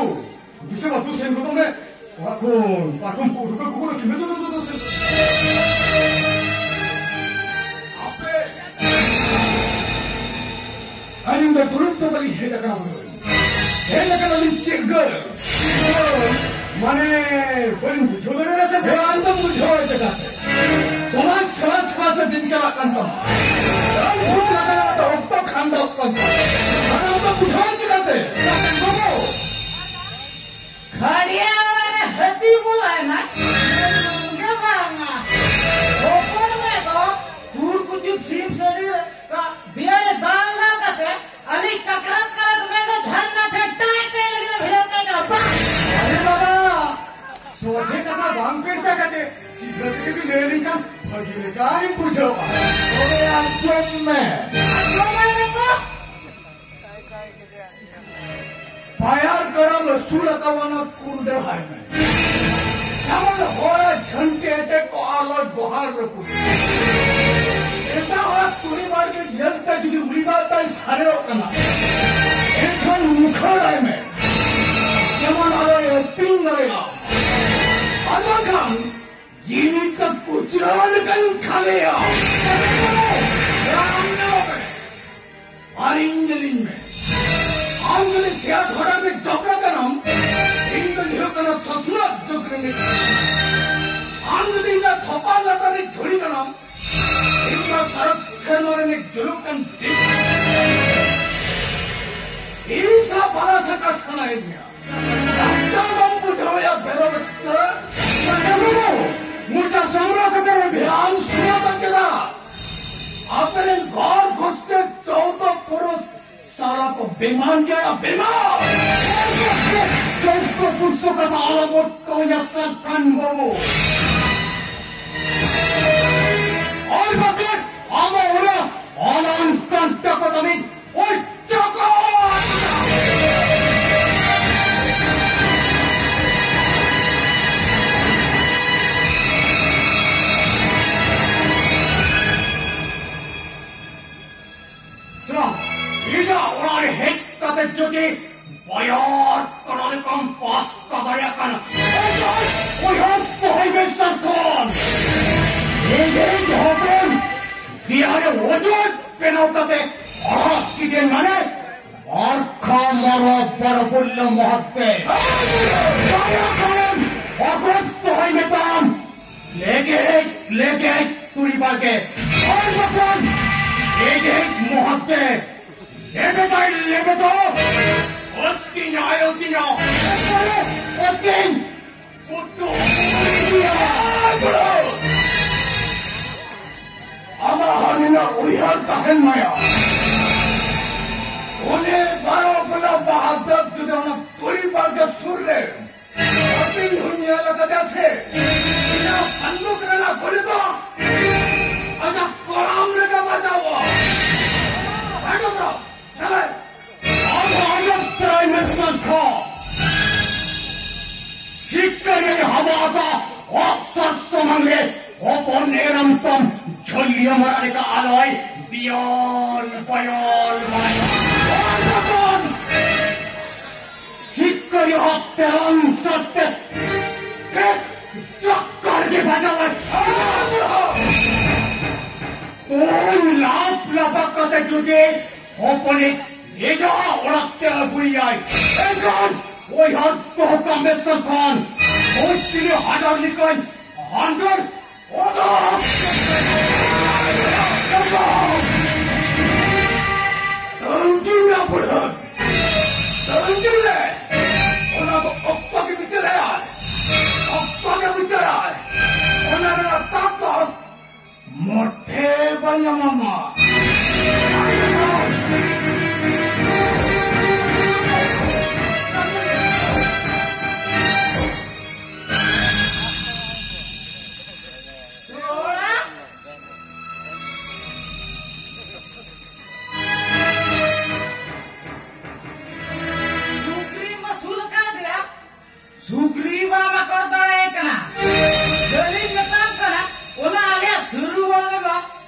ᱫᱩᱥᱮ ᱵᱟ ᱫᱩᱥᱮᱱ ᱠᱚᱫᱚ ᱢᱮ᱾ ᱚᱲᱟᱜ ᱠᱷᱚᱱ ᱯᱟᱨᱠᱚᱢ ᱠᱚ ᱩᱰᱩᱠᱟ, ᱠᱚᱠᱚ ᱩᱰᱩᱠ ᱠᱤᱱ ᱢᱮ, ᱫᱩ, ᱫᱩ, ᱫᱩ, ᱫᱩ, ᱥᱮ᱾ ᱟᱯᱮ! ᱟᱹᱞᱤᱧ ᱫᱚ ᱫᱩᱲᱩᱵ ᱫᱚ ᱵᱟᱹᱞᱤᱧ ᱦᱮᱡ ᱟᱠᱟᱱᱟ ᱵᱚᱞᱮ᱾ ᱦᱮᱡ ᱟᱠᱟᱱᱟᱞᱤᱧ ᱪᱮᱫ ᱜᱟᱹᱨ? ᱢᱟᱱᱮ, ᱵᱟᱹᱞᱤᱧ ᱵᱩᱡᱷᱟᱹᱣ ᱫᱟᱲᱮᱭᱟᱫᱟ ᱥᱮ? ᱦᱮᱸ, ᱟᱢ ᱫᱚᱢ ᱵᱩᱡᱷᱟᱹᱣᱟ ᱪᱮᱠᱟᱛᱮ? ᱥᱚᱢᱟᱡᱽ ᱥᱚᱢᱟᱡᱽ ᱯᱟᱥᱮ ᱫᱤᱱ ᱪᱟᱞᱟᱜ ᱠᱟᱱ ᱛᱟᱢᱟ᱾ ᱟᱢ ᱵᱷᱩᱞ ᱞᱟᱜᱟᱣ ᱫᱚ ᱚᱠᱛᱚ ᱠᱷᱟᱱ ᱫᱚ ᱚᱠᱛᱚ᱾ ᱟᱨ ᱟᱢ ᱫᱚ ᱵᱩᱡᱷᱟᱹᱣ ᱪᱮᱠᱟᱛᱮ? ᱵᱟᱹᱵᱩ, ᱠᱷᱟᱲᱤᱭᱟ ᱚᱲᱟᱜ ᱨᱮ ᱦᱟᱹᱛᱤ ᱵᱚᱞᱚᱭᱮᱱᱟ᱾ ᱜᱮ ᱵᱟᱝᱟ᱾ ᱦᱚᱯᱚᱱ ᱢᱮ ᱫᱚ ᱠᱩᱲ ᱠᱩᱪᱩᱫ ᱥᱤᱢ ᱥᱟᱹᱰᱤ ᱨᱮ ᱫᱮᱭᱟ ᱨᱮ ᱫᱟᱞ ᱞᱟ ᱠᱟᱛᱮ ᱟᱹᱞᱤᱧ ᱠᱟᱠᱨᱟᱛ ᱠᱟᱨᱟᱛ ᱢᱮᱱ ᱫᱚ ᱡᱷᱟᱨᱱᱟ ᱴᱷᱮᱱ ᱴᱟᱭ ᱴᱟᱭ ᱞᱟᱹᱜᱤᱫ ᱮ ᱵᱷᱮᱡᱟ ᱠᱟᱭ ᱠᱟᱱᱟ᱾ ᱵᱟᱝ! ᱟᱨᱮ ᱵᱟᱵᱟ, ᱥᱚᱡᱷᱮ ᱠᱟᱛᱷᱟ ᱵᱟᱝ ᱯᱮᱲᱪᱟ ᱠᱟᱛᱮ ᱥᱤᱫᱷᱟᱹ ᱛᱮᱜᱮ ᱵᱤᱱ ᱞᱟᱹᱭ ᱞᱮᱱᱠᱷᱟᱱ ᱵᱷᱟᱹᱜᱤ ᱞᱮᱠᱟᱭ ᱵᱩᱡᱷᱟᱹᱣᱟ᱾ ᱛᱚᱵᱮ ᱟᱸᱡᱚᱢ ᱢᱮ᱾ ᱟᱸᱡᱚᱢ ᱢᱮ ᱢᱮᱱᱫᱚ? ᱵᱟᱭᱟᱨ ᱠᱟᱲᱟᱢ ᱟᱹᱥᱩᱞ ᱟᱠᱟᱣᱟᱱᱟ ᱠᱩᱲᱰᱟᱹᱦᱟᱭ ᱢᱮ᱾ ᱡᱮᱢᱚᱱ ᱦᱚᱲᱟᱜ ᱡᱷᱟᱹᱱᱴᱤ ᱮᱴᱮᱫ ᱠᱚ ᱟᱞᱚ ᱜᱚᱦᱟᱲ ᱨᱟᱹᱯᱩᱫ᱾ ᱮᱴᱟᱜ ᱦᱚᱲᱟᱜ ᱛᱩᱲᱤ ᱵᱟᱲᱜᱮ ᱧᱮᱞᱛᱮ ᱡᱩᱫᱤ ᱩᱱᱤ ᱫᱟᱜ ᱛᱟᱭ ᱥᱟᱨᱮᱲᱚᱜ ᱠᱟᱱᱟ, ᱮᱱᱠᱷᱟᱱ ᱢᱩᱠᱷᱟᱹᱲᱟᱭ ᱢᱮ, ᱡᱮᱢᱚᱱ ᱟᱞᱚᱭ ᱟᱹᱛᱤᱧ ᱫᱟᱲᱮᱭᱟᱜ᱾ ᱟᱨ ᱵᱟᱝᱠᱷᱟᱱ ᱡᱤᱣᱤ ᱠᱚ ᱠᱩᱪᱨᱟᱹ ᱞᱮᱠᱟᱧ ᱠᱷᱟᱞᱮᱭᱟ᱾ ᱟᱨ ᱤᱧ ᱧᱮᱞᱤᱧ ᱢᱮ, ᱟᱢ ᱡᱩᱫᱤ ᱥᱮᱭᱟ ᱰᱷᱚᱰᱟ ᱨᱮ ᱡᱚᱵᱨᱟ ᱠᱟᱱᱟᱢ, ᱤᱧ ᱫᱚᱧ ᱦᱩᱭᱩᱜ ᱠᱟᱱᱟ ᱥᱚᱥᱱᱚᱜ ᱡᱩᱜᱽ ᱨᱤᱱᱤᱡ᱾ ᱟᱢ ᱡᱩᱫᱤ ᱤᱧᱟᱹᱜ ᱛᱷᱚᱯᱟ ᱞᱟᱛᱟᱨ ᱨᱮ ᱡᱷᱩᱲᱤ ᱠᱟᱱᱟᱢ, ᱤᱧ ᱫᱚ ᱥᱟᱨᱟ ᱥᱮᱨᱢᱟ ᱨᱤᱱᱤᱡ ᱡᱩᱞᱩᱜ ᱠᱟᱱ ᱫᱤᱯ᱾ ᱤᱧ ᱥᱟᱞᱟᱜ ᱵᱟᱞᱟ ᱥᱟᱠᱟ ᱥᱟᱱᱟᱭᱮᱫ ᱢᱮᱭᱟ᱾ ᱞᱟᱡᱟ ᱵᱟᱢ ᱵᱩᱡᱷᱟᱹᱣᱮᱫᱼᱟ, ᱵᱮᱨᱚ ᱵᱮᱥᱟ? ᱢᱚᱪᱟ ᱥᱟᱢᱵᱲᱟᱣ ᱠᱟᱛᱮ ᱨᱚᱲ ᱢᱮ᱾ ᱟᱢ ᱥᱩᱱᱟᱹᱛᱟ ᱪᱮᱫᱟᱜ? ᱟᱯᱮᱨᱮᱱ ᱜᱚᱲ ᱜᱷᱳᱥᱴᱮ ᱪᱳᱫᱚ ᱯᱩᱨᱩᱥ ᱥᱟᱞᱟ ᱠᱚ ᱵᱮᱢᱟᱱ ᱜᱮᱭᱟ, ᱵᱮᱢᱟᱱ! ᱪᱳᱫᱚ ᱯᱩᱨᱩᱥ ᱠᱟᱛᱷᱟ ᱟᱞᱚᱢ ᱚᱴᱠᱟᱣ ᱧᱟ ᱥᱟᱠᱟᱱ ᱵᱟᱹᱵᱩ᱾ ᱟᱨ ᱵᱟᱠᱷᱟᱱ ᱟᱢᱟᱜ ᱚᱲᱟᱜ ᱟᱞᱟᱝ ᱠᱟᱱᱴᱟ ᱠᱚ ᱛᱟᱹᱢᱤᱧ ᱚᱪᱚᱜᱚᱜ! ᱥᱮ ᱵᱟᱝ, ᱤᱧᱟᱹᱜ ᱚᱲᱟᱜ ᱨᱮ ᱦᱮᱡ ᱠᱟᱛᱮ ᱡᱩᱫᱤ ᱵᱟᱭᱟᱨ ᱠᱚᱲᱟ ᱞᱮᱠᱟᱢ ᱯᱟᱥᱠᱟ ᱫᱟᱲᱮᱭᱟᱜ ᱠᱟᱱᱟ, ᱮᱱᱠᱷᱟᱱ ᱩᱭᱦᱟᱹᱨ ᱫᱚᱦᱚᱭ ᱢᱮ ᱥᱟᱨᱠᱷᱚᱱ᱾ ᱤᱧᱤᱡ ᱦᱚᱯᱚᱱ ᱫᱮᱭᱟ ᱨᱮ ᱚᱡᱚᱭ ᱵᱮᱱᱟᱣ ᱠᱟᱛᱮ ᱟᱲᱟᱜ ᱠᱮᱫᱮ ᱢᱟᱱᱮ ᱢᱟᱨᱠᱷᱟ ᱢᱟᱨᱟ ᱵᱟᱨᱚᱵᱩᱞᱞᱟ ᱢᱚᱦᱟᱛᱛᱮ᱾ ᱫᱟᱭᱟ ᱠᱟᱛᱮ ᱚᱠᱚᱭ ᱫᱚᱦᱚᱭ ᱢᱮᱛᱟᱢ? ᱞᱮᱜᱮᱡ, ᱞᱮᱜᱮᱡ ᱛᱩᱲᱤ ᱵᱟᱲᱜᱮ᱾ ᱦᱚᱲ ᱦᱚᱯᱚᱱ, ᱞᱮᱜᱮᱡ ᱢᱚᱦᱟᱛᱛᱮ᱾ ᱞᱮᱵᱮᱫᱟᱭ ᱞᱮᱵᱮᱫᱚ᱾ ᱚᱛᱤᱧᱟᱭ ᱚᱛᱤᱧᱟ᱾ ᱚᱛᱤᱧ᱾ ᱟᱢᱟᱜ ᱦᱚᱸ ᱱᱤᱱᱟᱹᱜ ᱩᱭᱦᱟᱹᱨ ᱛᱟᱦᱮᱱ ᱢᱟᱭᱟ᱾ ᱩᱱᱤ ᱵᱟᱨᱚ ᱜᱩᱞᱟ ᱵᱟᱦᱟᱫᱩᱨ ᱡᱩᱫᱤ ᱚᱱᱟ ᱛᱩᱲᱤ ᱵᱟᱲᱜᱮ ᱥᱩᱨ ᱨᱮ ᱤᱧ ᱦᱚᱸᱧ ᱧᱮᱞ ᱟᱠᱟᱫᱟ ᱥᱮ, ᱤᱧᱟᱹᱜ ᱵᱷᱟᱱᱰᱩᱠ ᱨᱮᱱᱟᱜ ᱜᱩᱞᱤ ᱫᱚ ᱟᱡᱟᱜ ᱠᱚᱲᱟᱢ ᱨᱮᱜᱮ ᱵᱟᱡᱟᱣᱟ᱾ ᱟᱸᱡᱚᱢ ᱫᱟ? ᱛᱟᱦᱞᱮ ᱟᱫᱚ ᱟᱸᱡᱚᱢ ᱛᱟᱨᱟᱭ ᱢᱮ ᱥᱟᱹᱝᱠᱷᱟ᱾ ᱥᱤᱠᱟᱹᱨᱤᱭᱟᱹ ᱦᱟᱢᱟᱫᱟ ᱚᱯᱥᱚᱨ ᱥᱟᱢᱟᱝ ᱨᱮ ᱦᱚᱯᱚᱱ ᱮᱨᱟᱢ ᱛᱟᱢ ᱡᱷᱟᱹᱞᱤᱭᱟᱹ ᱢᱟᱨᱟᱜ ᱞᱮᱠᱟ ᱟᱞᱚᱭ ᱵᱤᱭᱚᱞ ᱵᱚᱭᱚᱞ ᱢᱟᱭ᱾ ᱚᱱ ᱦᱚᱯᱚᱱ! ᱥᱤᱠᱟᱹᱨᱤᱭᱟᱹ ᱦᱚᱯᱛᱮ ᱞᱚᱝ ᱥᱟᱛᱮ ᱠᱮᱫ ᱪᱚᱠᱠᱚᱨ ᱜᱮ ᱵᱟᱡᱟᱣᱟᱭ᱾ ᱩᱱ ᱞᱟᱯ ᱞᱟᱯᱟ ᱠᱟᱛᱮ ᱡᱩᱫᱤ ᱦᱚᱯᱚᱱᱤᱡ ᱱᱤᱡᱟᱜ ᱚᱲᱟᱜ ᱛᱮ ᱟᱹᱜᱩᱭᱟᱭ, ᱮᱱᱠᱷᱟᱱ ᱩᱭᱦᱟᱹᱨ ᱫᱚᱦᱚ ᱠᱟᱜ ᱢᱮ ᱥᱟᱹᱝᱠᱷᱟᱱ, ᱩᱱ ᱛᱤᱱᱟᱹᱜ ᱦᱟᱰᱟᱨ ᱞᱮᱠᱟᱧ ᱦᱟᱱᱰᱚᱨ ᱚᱰᱚᱠ ᱛᱟᱹᱝᱜᱤ ᱢᱮ ᱵᱩᱰᱷᱟᱹ, ᱛᱟᱹᱝᱜᱤ ᱢᱮ᱾ ᱚᱱᱟ ᱫᱚ ᱚᱠᱛᱚ ᱜᱮ ᱵᱤᱪᱟᱹᱨᱟᱭ, ᱚᱠᱛᱚ ᱜᱮ ᱵᱤᱪᱟᱹᱨᱟᱭ᱾ ᱚᱱᱟ ᱨᱮᱱᱟᱜ ᱛᱟᱠ ᱫᱚ ᱢᱚᱴᱷᱮ ᱵᱟᱭ ᱧᱟᱢᱟᱢᱟ᱾ ᱥᱩᱠᱨᱤᱢ ᱟᱹᱥᱩᱞ ᱟᱠᱟᱫᱮᱭᱟ, ᱥᱩᱠᱨᱤ ᱵᱟᱢ ᱟᱠᱚᱴ ᱫᱟᱲᱮᱭᱟᱭ ᱠᱟᱱᱟ᱾ ᱡᱟᱹᱞᱤᱧ ᱢᱮᱛᱟᱢ ᱠᱟᱱᱟ, ᱚᱱᱟ ᱟᱞᱮᱭᱟᱜ ᱥᱟᱹᱨᱩ ᱵᱚᱝ ᱫᱚ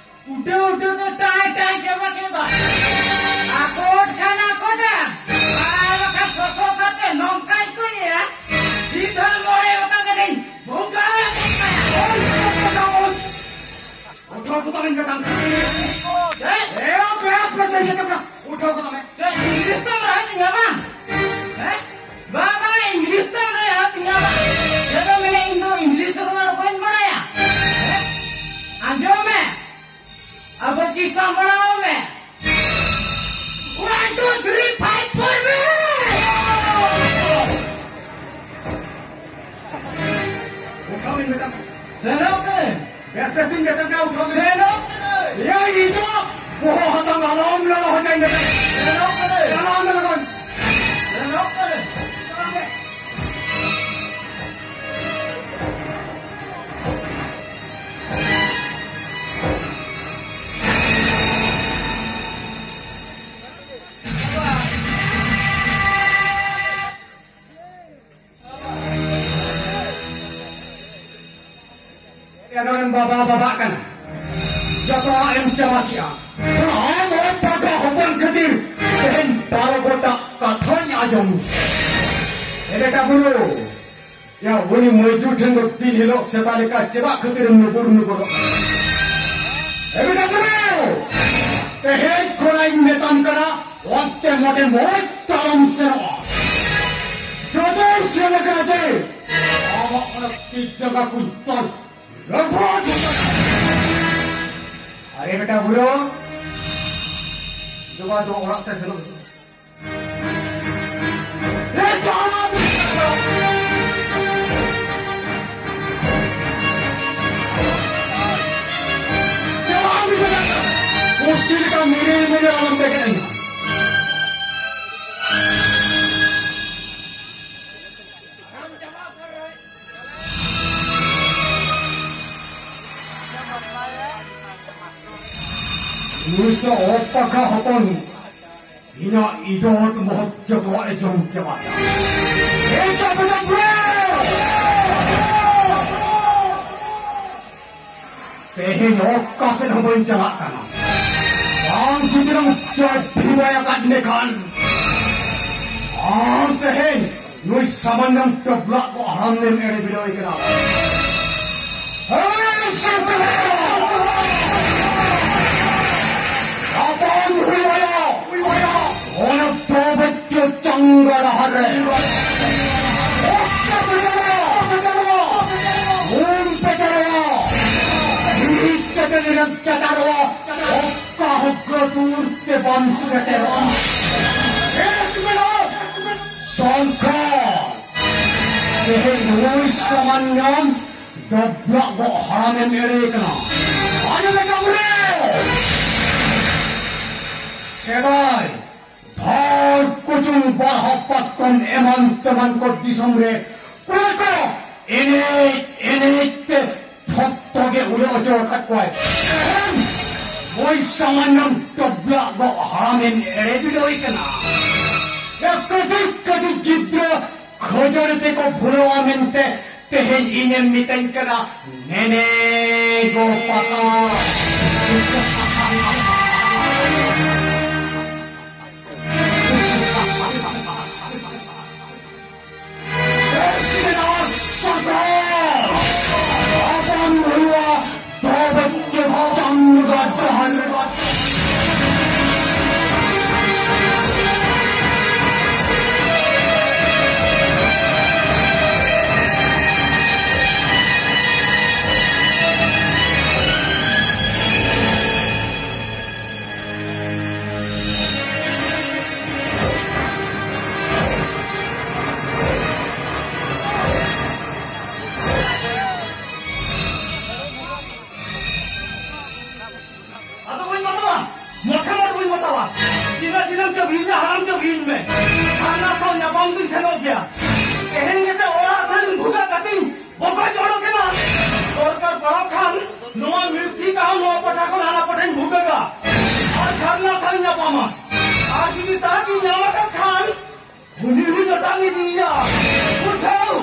ᱩᱰᱟᱹᱣ ᱩᱰᱟᱹᱣ ᱛᱮ ᱴᱟᱭ ᱴᱟᱭ ᱪᱟᱵᱟ ᱠᱮᱫᱟ᱾ ᱟᱠᱚᱴ ᱠᱷᱟᱱ ᱟᱠᱚᱴᱟ, ᱟᱨ ᱵᱟᱠᱷᱟᱱ ᱥᱚᱥᱚ ᱥᱟᱛᱮ ᱱᱚᱝᱠᱟᱧ ᱠᱚᱭᱮᱭᱟ, ᱥᱤᱫᱷᱟᱹ ᱢᱚᱬᱮ ᱜᱚᱴᱟ ᱠᱟᱛᱮᱧ ᱵᱷᱩᱜᱟᱹᱜ ᱜᱚᱫ ᱠᱟᱭᱟ᱾ ᱩᱴᱷᱟᱹᱣ ᱠᱚ ᱛᱟᱵᱮᱱ ᱠᱟᱛᱷᱟ᱾ ᱪᱮᱫ? ᱮ, ᱚ, ᱯᱮᱲᱟ ᱯᱮᱲᱟ ᱪᱮᱫ ᱤᱭᱟᱹ ᱛᱟᱵᱮᱱᱟ? ᱩᱴᱷᱟᱹᱣ ᱠᱚ ᱛᱟᱵᱮᱱ᱾ ᱪᱮᱫ, ᱤᱝᱞᱤᱥ ᱛᱮᱢ ᱨᱟᱲᱟ ᱛᱤᱧᱟ ᱵᱟᱝ? ᱦᱮᱸ? ᱵᱟᱝ, ᱵᱟᱝ, ᱤᱝᱞᱤᱥ ᱛᱮᱢ ᱨᱟᱲᱟ ᱛᱤᱧᱟ ᱵᱟᱝ? ᱪᱮᱫ ᱮᱢ ᱢᱮᱱᱟ, ᱤᱧ ᱫᱚ ᱤᱝᱞᱤᱥ ᱨᱚᱲ ᱵᱟᱹᱧ ᱵᱟᱲᱟᱭᱟ᱾ ᱦᱮᱸ? ᱟᱸᱡᱚᱢ ᱢᱮ᱾ ᱟᱵᱚ ᱠᱤ ᱥᱟᱢᱵᱲᱟᱣ ᱢᱮ᱾ One, two, three, five, four, me! ᱩᱴᱷᱟᱹᱣ ᱤᱧ ᱢᱮᱛᱟᱢ ᱠᱟᱱᱟ᱾ ᱥᱮᱱᱚᱜ ᱠᱟᱹᱱᱟᱹᱧ᱾ ᱵᱮᱥ ᱵᱮᱥ ᱤᱧ ᱢᱮᱛᱟᱢ ᱠᱟᱱᱟ, ᱩᱴᱷᱟᱹᱣ ᱢᱮ᱾ ᱥᱮᱱᱚᱜ ᱠᱟᱹᱱᱟᱹᱧ᱾ ᱮᱭᱟ, ᱤᱧ ᱫᱚ ᱵᱚᱦᱚᱜ ᱦᱟᱛᱟᱝ ᱟᱞᱚᱢ ᱞᱚᱞᱚ ᱦᱚᱪᱚᱧ ᱢᱮᱛᱟᱢ ᱠᱟᱱᱟ᱾ ᱥᱮᱱᱚᱜ ᱠᱟᱹᱱᱟᱹᱧ᱾ ᱪᱟᱞᱟᱣ ᱢᱮ ᱞᱚᱜᱚᱱ᱾ ᱥᱮᱱᱚᱜ ᱠᱟᱹᱱᱟᱹᱧ᱾ ᱪᱟᱞᱟᱣ ᱢᱮ᱾ ᱵᱟᱵᱟ ᱵᱟᱵᱟᱜ ᱠᱟᱱᱟ, ᱡᱚᱛᱚᱣᱟᱜ ᱮᱢ ᱪᱟᱵᱟ ᱠᱮᱜᱼᱟ᱾ ᱥᱟᱱᱟᱢ ᱦᱚᱲ ᱯᱟᱜᱟ ᱦᱚᱯᱚᱱ ᱠᱷᱟᱹᱛᱤᱨ ᱛᱮᱦᱮᱧ ᱵᱟᱨᱚ ᱜᱚᱴᱟᱝ ᱠᱟᱛᱷᱟᱧ ᱟᱸᱡᱚᱢ᱾ ᱮ ᱵᱮᱴᱟ ᱵᱩᱨᱩ, ᱭᱟ, ᱩᱱᱤ ᱢᱚᱡᱽᱫᱩ ᱴᱷᱮᱱ ᱫᱚ ᱫᱤᱱ ᱦᱤᱞᱳᱜ ᱥᱮᱛᱟ ᱞᱮᱠᱟ ᱪᱮᱫᱟᱜ ᱠᱷᱟᱹᱛᱤᱨᱮᱢ ᱱᱩᱜᱩᱨ ᱱᱩᱜᱩᱨᱚᱜ ᱠᱟᱱᱟ? ᱮ ᱵᱮᱴᱟ ᱵᱩᱨᱩ, ᱛᱮᱦᱮᱧ ᱠᱷᱚᱱᱟᱜ ᱤᱧ ᱢᱮᱛᱟᱢ ᱠᱟᱱᱟ, ᱚᱱᱛᱮ ᱢᱚᱴᱮ ᱢᱚᱡᱽ ᱛᱟᱲᱟᱢ ᱥᱮᱱᱚᱜᱼᱟ᱾ ᱡᱚᱫᱤᱢ ᱥᱮᱱ ᱟᱠᱟᱱᱟ ᱡᱮ, ᱟᱢᱟᱜ ᱚᱱᱟ ᱛᱤ ᱡᱟᱸᱜᱟ ᱠᱚᱧ ᱛᱚᱞ ᱨᱟᱹᱯᱩᱫ ᱜᱚᱫ ᱠᱟᱜᱼᱟ᱾ ᱟᱨᱮ ᱵᱮᱴᱟ ᱵᱩᱨᱩ, ᱡᱚᱵᱟ ᱫᱚ ᱚᱲᱟᱜ ᱛᱮ ᱥᱮᱱᱚᱜ ᱦᱩᱭᱩᱜᱼᱟ᱾ ᱯᱩᱥᱤ ᱞᱮᱠᱟ ᱢᱤᱨᱤ ᱢᱤᱨᱤ ᱟᱞᱚᱢ ᱵᱮᱸᱜᱮᱫ ᱟᱹᱧᱟ᱾ ᱱᱩᱭ ᱥᱮ ᱚᱛ ᱯᱟᱠᱷᱟ ᱦᱚᱯᱚᱱ ᱤᱧᱟᱜ ᱤᱡᱚᱛ ᱢᱚᱦᱚᱛ ᱡᱚᱛᱚᱣᱟᱜ ᱮ ᱡᱚᱢ ᱪᱟᱵᱟ ᱠᱮᱫᱟ᱾ ᱮ ᱪᱟᱯᱮ ᱪᱟᱯᱮ! ᱛᱮᱦᱮᱧ ᱚᱠᱟ ᱥᱮᱫ ᱦᱚᱸ ᱵᱟᱹᱧ ᱪᱟᱞᱟᱜ ᱠᱟᱱᱟ᱾ ᱵᱟᱝ ᱡᱩᱫᱤ ᱱᱟᱢ ᱪᱟᱹᱰᱷᱤ ᱵᱟᱭ ᱟᱠᱟᱫ ᱢᱮᱠᱷᱟᱱ, ᱟᱢ ᱛᱮᱦᱮᱧ ᱱᱩᱭ ᱥᱟᱢᱟᱱᱱᱚᱢ ᱴᱚᱵᱞᱟᱜ ᱠᱚ ᱦᱟᱲᱟᱢ ᱮᱢ ᱮᱲᱮ ᱵᱤᱰᱟᱹᱣ ᱮ ᱠᱟᱱᱟ᱾ ᱦᱮᱸ, ᱥᱟᱱᱛᱟᱲ! ᱟᱯᱟᱱ ᱦᱩᱭ ᱟᱭᱟ, ᱦᱩᱭ ᱟᱭᱟ᱾ ᱚᱱᱟ ᱫᱚ ᱵᱟᱹᱪᱪᱚ ᱪᱟᱸᱜᱟ ᱰᱟᱦᱟᱨ ᱨᱮ᱾ ᱚᱠᱟ ᱥᱮᱫ ᱪᱟᱞᱟᱜᱼᱟ? ᱩᱱ ᱯᱮ ᱪᱟᱞᱟᱜᱼᱟ᱾ ᱦᱤᱲᱤᱡ ᱠᱟᱛᱮ ᱱᱤᱨᱟᱢ ᱪᱟᱴᱟᱨᱚᱜᱼᱟ᱾ ᱚᱠᱟ ᱦᱚᱸ ᱜᱟᱹᱫᱩᱨ ᱛᱮ ᱵᱟᱢ ᱥᱮᱴᱮᱨᱚᱜᱼᱟ᱾ ᱥᱚᱝᱠᱷᱚ, ᱛᱮᱦᱮᱧ ᱱᱩᱭ ᱥᱟᱢᱟᱱ ᱧᱟᱢ ᱰᱚᱵᱞᱟᱜ ᱜᱚᱜ ᱦᱟᱲᱟᱢᱮᱢ ᱮᱲᱮ ᱠᱟᱱᱟ᱾ ᱟᱸᱡᱚᱢ ᱢᱮ ᱠᱟᱢᱨᱮ! ᱥᱮᱫᱟᱭ ᱫᱷᱟᱲ ᱠᱩᱪᱩᱝ ᱵᱟᱨᱦᱟ ᱯᱟᱛᱠᱚᱢ ᱮᱢᱟᱱ ᱛᱮᱢᱟᱱ ᱠᱚ ᱫᱤᱥᱚᱢ ᱨᱮ ᱠᱚᱲᱟ ᱠᱚ ᱮᱱᱮᱡ ᱮᱱᱮᱡ ᱛᱮ ᱡᱷᱚᱛᱚ ᱜᱮ ᱩᱲᱟᱹ ᱦᱚᱪᱚ ᱟᱠᱟᱫ ᱠᱚᱣᱟᱭ᱾ ᱛᱮᱦᱮᱧ ᱱᱩᱭ ᱥᱟᱢᱟᱱᱱᱚᱢ ᱴᱚᱵᱞᱟᱜ ᱜᱚᱜ ᱦᱟᱲᱟᱢᱮᱢ ᱮᱲᱮ ᱵᱤᱰᱟᱹᱣᱮ ᱠᱟᱱᱟ᱾ ᱮ ᱠᱟᱹᱴᱤᱡ ᱠᱟᱹᱴᱤᱡ ᱜᱤᱫᱽᱨᱟᱹ ᱠᱷᱟᱹᱡᱟᱹᱲᱤ ᱛᱮᱠᱚ ᱵᱷᱩᱞᱟᱹᱣᱟ ᱢᱮᱱᱛᱮ ᱛᱮᱦᱮᱧ ᱤᱧᱮᱢ ᱢᱤᱛᱟᱹᱧ ᱠᱟᱱᱟ ᱱᱮᱱᱮ᱾ ᱠᱚ ᱯᱟᱛᱟ᱾ ᱥᱚᱨᱠᱟᱨ ᱟᱵᱚᱱ ᱦᱩᱭᱩᱜᱼᱟ ᱫᱚᱵᱮ ᱪᱟᱸᱫᱟ ᱰᱟᱦᱟᱨ᱾ ᱟᱫᱚ ᱵᱟᱹᱧ ᱵᱟᱛᱟᱣᱟ, ᱢᱚᱴᱷᱮ ᱢᱚᱴ ᱵᱟᱹᱧ ᱵᱟᱛᱟᱣᱟ᱾ ᱛᱤᱱᱟᱹᱜ ᱫᱤᱱᱮᱢ ᱪᱚ ᱵᱷᱤᱲ ᱦᱟᱲᱟᱢ ᱪᱚ ᱵᱷᱤᱲ ᱢᱮ, ᱦᱟᱱᱟ ᱥᱟᱶ ᱧᱟᱯᱟᱢ ᱫᱩᱧ ᱥᱮᱱᱚᱜ ᱜᱮᱭᱟ᱾ ᱛᱮᱦᱮᱧ ᱜᱮᱥᱮ ᱚᱲᱟᱜ ᱥᱮᱱ ᱵᱷᱩᱜᱟᱹᱜ ᱠᱟᱛᱮᱧ ᱵᱚᱠᱚᱡ ᱚᱰᱚᱠ ᱮᱱᱟ᱾ ᱫᱚᱨᱠᱟᱨ ᱯᱟᱲᱟᱣ ᱠᱷᱟᱱ ᱱᱚᱣᱟ ᱢᱤᱨᱛᱷᱤᱠᱟ ᱦᱚᱸ ᱱᱚᱣᱟ ᱯᱟᱴᱷᱟ ᱠᱷᱚᱱ ᱦᱟᱱᱟ ᱯᱟᱴᱷᱟᱧ ᱵᱷᱩᱜᱟᱹᱜᱟ᱾ ᱟᱨ ᱡᱷᱟᱨᱱᱟ ᱥᱟᱶ ᱧᱟᱯᱟᱢᱟ᱾ ᱟᱨ ᱡᱩᱫᱤ ᱛᱟᱨᱟᱠᱤᱧ ᱧᱟᱢ ᱟᱠᱟᱫ ᱠᱷᱟᱱ ᱩᱱᱤ ᱦᱚᱸᱧ ᱚᱴᱟᱝ ᱤᱫᱤᱭᱮᱭᱟ᱾ ᱵᱩᱡᱷᱟᱹᱣ?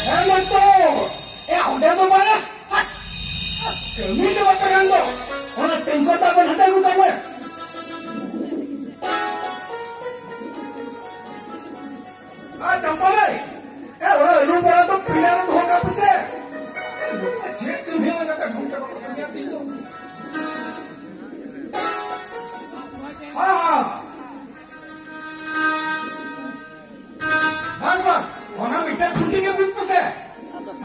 ᱦᱮᱸ ᱢᱟᱥᱴᱚᱨ! ᱮ, ᱚᱸᱰᱮ ᱫᱚ ᱵᱟᱝᱟ᱾ ᱠᱟᱹᱢᱤ ᱫᱚ ᱵᱟᱯᱮ ᱜᱟᱱ ᱫᱚ᱾ ᱚᱱᱟ ᱴᱮᱝᱠᱚᱨ ᱫᱟᱜ ᱵᱚᱱ ᱦᱟᱛᱟᱣ ᱟᱹᱜᱩ ᱠᱟᱜ ᱢᱮ᱾ ᱟᱨ ᱪᱟᱢᱯᱟ ᱢᱟᱹᱭ, ᱮ, ᱚᱱᱟ ᱟᱹᱞᱩ ᱵᱚᱲᱟ ᱫᱚ ᱯᱮᱲᱟ ᱨᱮ ᱫᱚᱦᱚ ᱠᱟᱜ ᱯᱮᱥᱮ᱾ ᱪᱮᱫ ᱠᱟᱹᱢᱤ ᱢᱮᱱᱟᱜ ᱛᱟᱠᱚᱣᱟ, ᱰᱷᱚᱝ ᱪᱟᱵᱟ ᱠᱚ ᱠᱟᱹᱢᱤᱭᱟ ᱛᱤᱧ ᱫᱚ᱾ ᱦᱮᱸ, ᱦᱮᱸ᱾ ᱵᱟᱥ, ᱵᱟᱥ, ᱚᱱᱟ ᱢᱤᱫᱴᱟᱝ ᱠᱷᱩᱱᱴᱤ ᱜᱮ ᱵᱤᱫ ᱯᱮᱥᱮ᱾ ᱦᱮᱸ,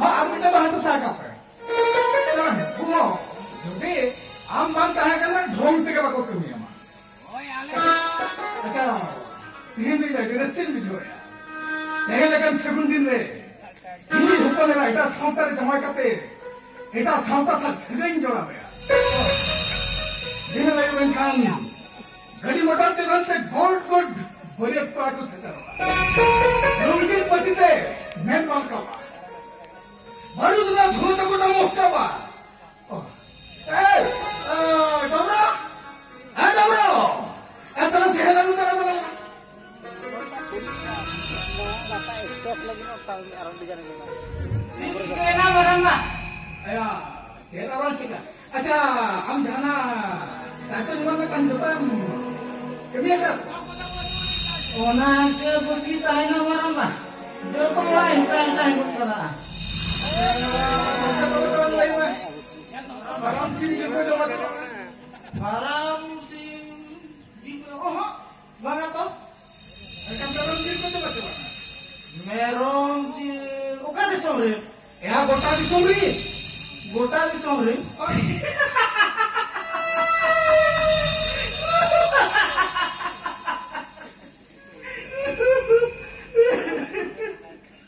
ᱟᱨ ᱢᱤᱫᱴᱟᱝ ᱫᱚ ᱦᱟᱱᱛᱮ ᱥᱟᱦᱟ ᱠᱟᱜ ᱯᱮ᱾ ᱪᱟᱞᱟᱜ ᱢᱮ, ᱵᱩᱞᱚ᱾ ᱡᱩᱫᱤ ᱟᱢ ᱵᱟᱢ ᱛᱟᱦᱮᱸ ᱠᱟᱱᱟ, ᱰᱷᱚᱝ ᱛᱮᱜᱮ ᱵᱟᱠᱚ ᱠᱟᱹᱢᱤᱭᱟᱢᱟ᱾ ᱟᱪᱪᱷᱟ, ᱛᱤᱦᱤᱧ ᱫᱚ ᱤᱧ ᱫᱚ ᱟᱹᱰᱤ ᱨᱟᱹᱥᱠᱟᱹᱧ ᱵᱩᱡᱷᱟᱹᱣᱮᱫᱼᱟ᱾ ᱛᱮᱦᱮᱧ ᱞᱮᱠᱟᱱ ᱥᱟᱹᱜᱩᱱ ᱫᱤᱱ ᱨᱮ ᱤᱧᱤᱡ ᱦᱚᱯᱚᱱ ᱮᱨᱟ ᱮᱴᱟᱜ ᱥᱟᱶᱛᱟ ᱨᱮ ᱡᱟᱶᱟᱭ ᱠᱟᱛᱮ ᱮᱴᱟᱜ ᱥᱟᱶᱛᱟ ᱥᱟᱶ ᱥᱟᱹᱜᱟᱹᱭᱤᱧ ᱡᱚᱲᱟᱣᱮᱫᱼᱟ᱾ ᱫᱤᱱ ᱟᱹᱭᱩᱵ ᱮᱱᱠᱷᱟᱱ ᱜᱟᱹᱰᱤ ᱢᱚᱴᱚᱨ ᱛᱮ ᱵᱟᱝᱛᱮ ᱜᱚᱰ ᱜᱚᱰ ᱵᱟᱹᱨᱭᱟᱹᱛ ᱠᱚᱲᱟ ᱠᱚ ᱥᱮᱴᱮᱨᱚᱜᱼᱟ᱾ ᱨᱚᱝᱜᱤᱱ ᱵᱟᱹᱛᱤ ᱛᱮ ᱢᱮᱫ ᱢᱟᱨᱠᱟᱣᱟ᱾ ᱵᱟᱹᱨᱩᱫ ᱨᱮᱱᱟᱜ ᱫᱷᱩᱣᱟᱹ ᱛᱮᱠᱚ ᱰᱟᱢᱚᱜ ᱪᱟᱵᱟ᱾ ᱮᱭ, ᱮ, ᱰᱚᱢᱨᱟ! ᱮ, ᱰᱚᱢᱨᱟ! ᱮ, ᱛᱟᱞᱟ ᱥᱮ ᱦᱮᱞᱟ ᱱᱩ ᱛᱟᱞᱟ ᱛᱟᱞᱟ᱾ ᱪᱤᱠᱟᱹᱭᱮᱱᱟ ᱢᱟᱨᱟᱝᱵᱟ? ᱟᱭᱟ, ᱪᱮᱫ ᱟᱨᱚ ᱪᱤᱠᱟ? ᱟᱪᱪᱷᱟ, ᱟᱢ ᱡᱟᱦᱟᱱᱟᱜ ᱪᱟᱪᱚ ᱮᱢᱟᱱ ᱞᱮᱠᱟᱱ ᱡᱚᱛᱚ ᱮᱢ ᱠᱟᱹᱢᱤ ᱟᱠᱟᱫ? ᱚᱱᱟ ᱜᱮ ᱵᱟᱹᱠᱤ ᱛᱟᱦᱮᱱᱟ ᱢᱟᱨᱟᱝᱵᱟ᱾ ᱡᱚᱛᱚ ᱦᱚᱲᱟᱜ ᱦᱮᱴᱟᱜ ᱦᱮᱴᱟᱜ ᱦᱮᱡ ᱠᱟᱱᱟ᱾ ᱟᱪᱪᱷᱟ, ᱛᱚᱵᱮ ᱛᱚᱵᱮ ᱞᱟᱹᱭ ᱢᱮ᱾ ᱢᱟᱨᱟᱝ ᱥᱤᱢ ᱡᱤᱞ ᱠᱚ ᱡᱚᱢᱟ ᱪᱮ ᱵᱟᱝ? ᱯᱷᱟᱨᱟᱢ ᱥᱤᱢ ᱡᱤᱞ ᱠᱚ, ᱚᱦᱚᱸ, ᱵᱟᱝᱟ ᱛᱚ᱾ ᱮᱱᱠᱷᱟᱱ ᱢᱮᱨᱚᱢ ᱡᱤᱞ ᱠᱚ ᱡᱚᱢᱟ ᱪᱮ ᱵᱟᱝᱟ? ᱢᱮᱨᱚᱢ ᱡᱤᱞ ᱚᱠᱟ ᱫᱤᱥᱚᱢ ᱨᱮ? ᱮᱭᱟ, ᱜᱚᱴᱟ ᱫᱤᱥᱚᱢ ᱨᱮ᱾ ᱜᱚᱴᱟ ᱫᱤᱥᱚᱢ ᱨᱮ?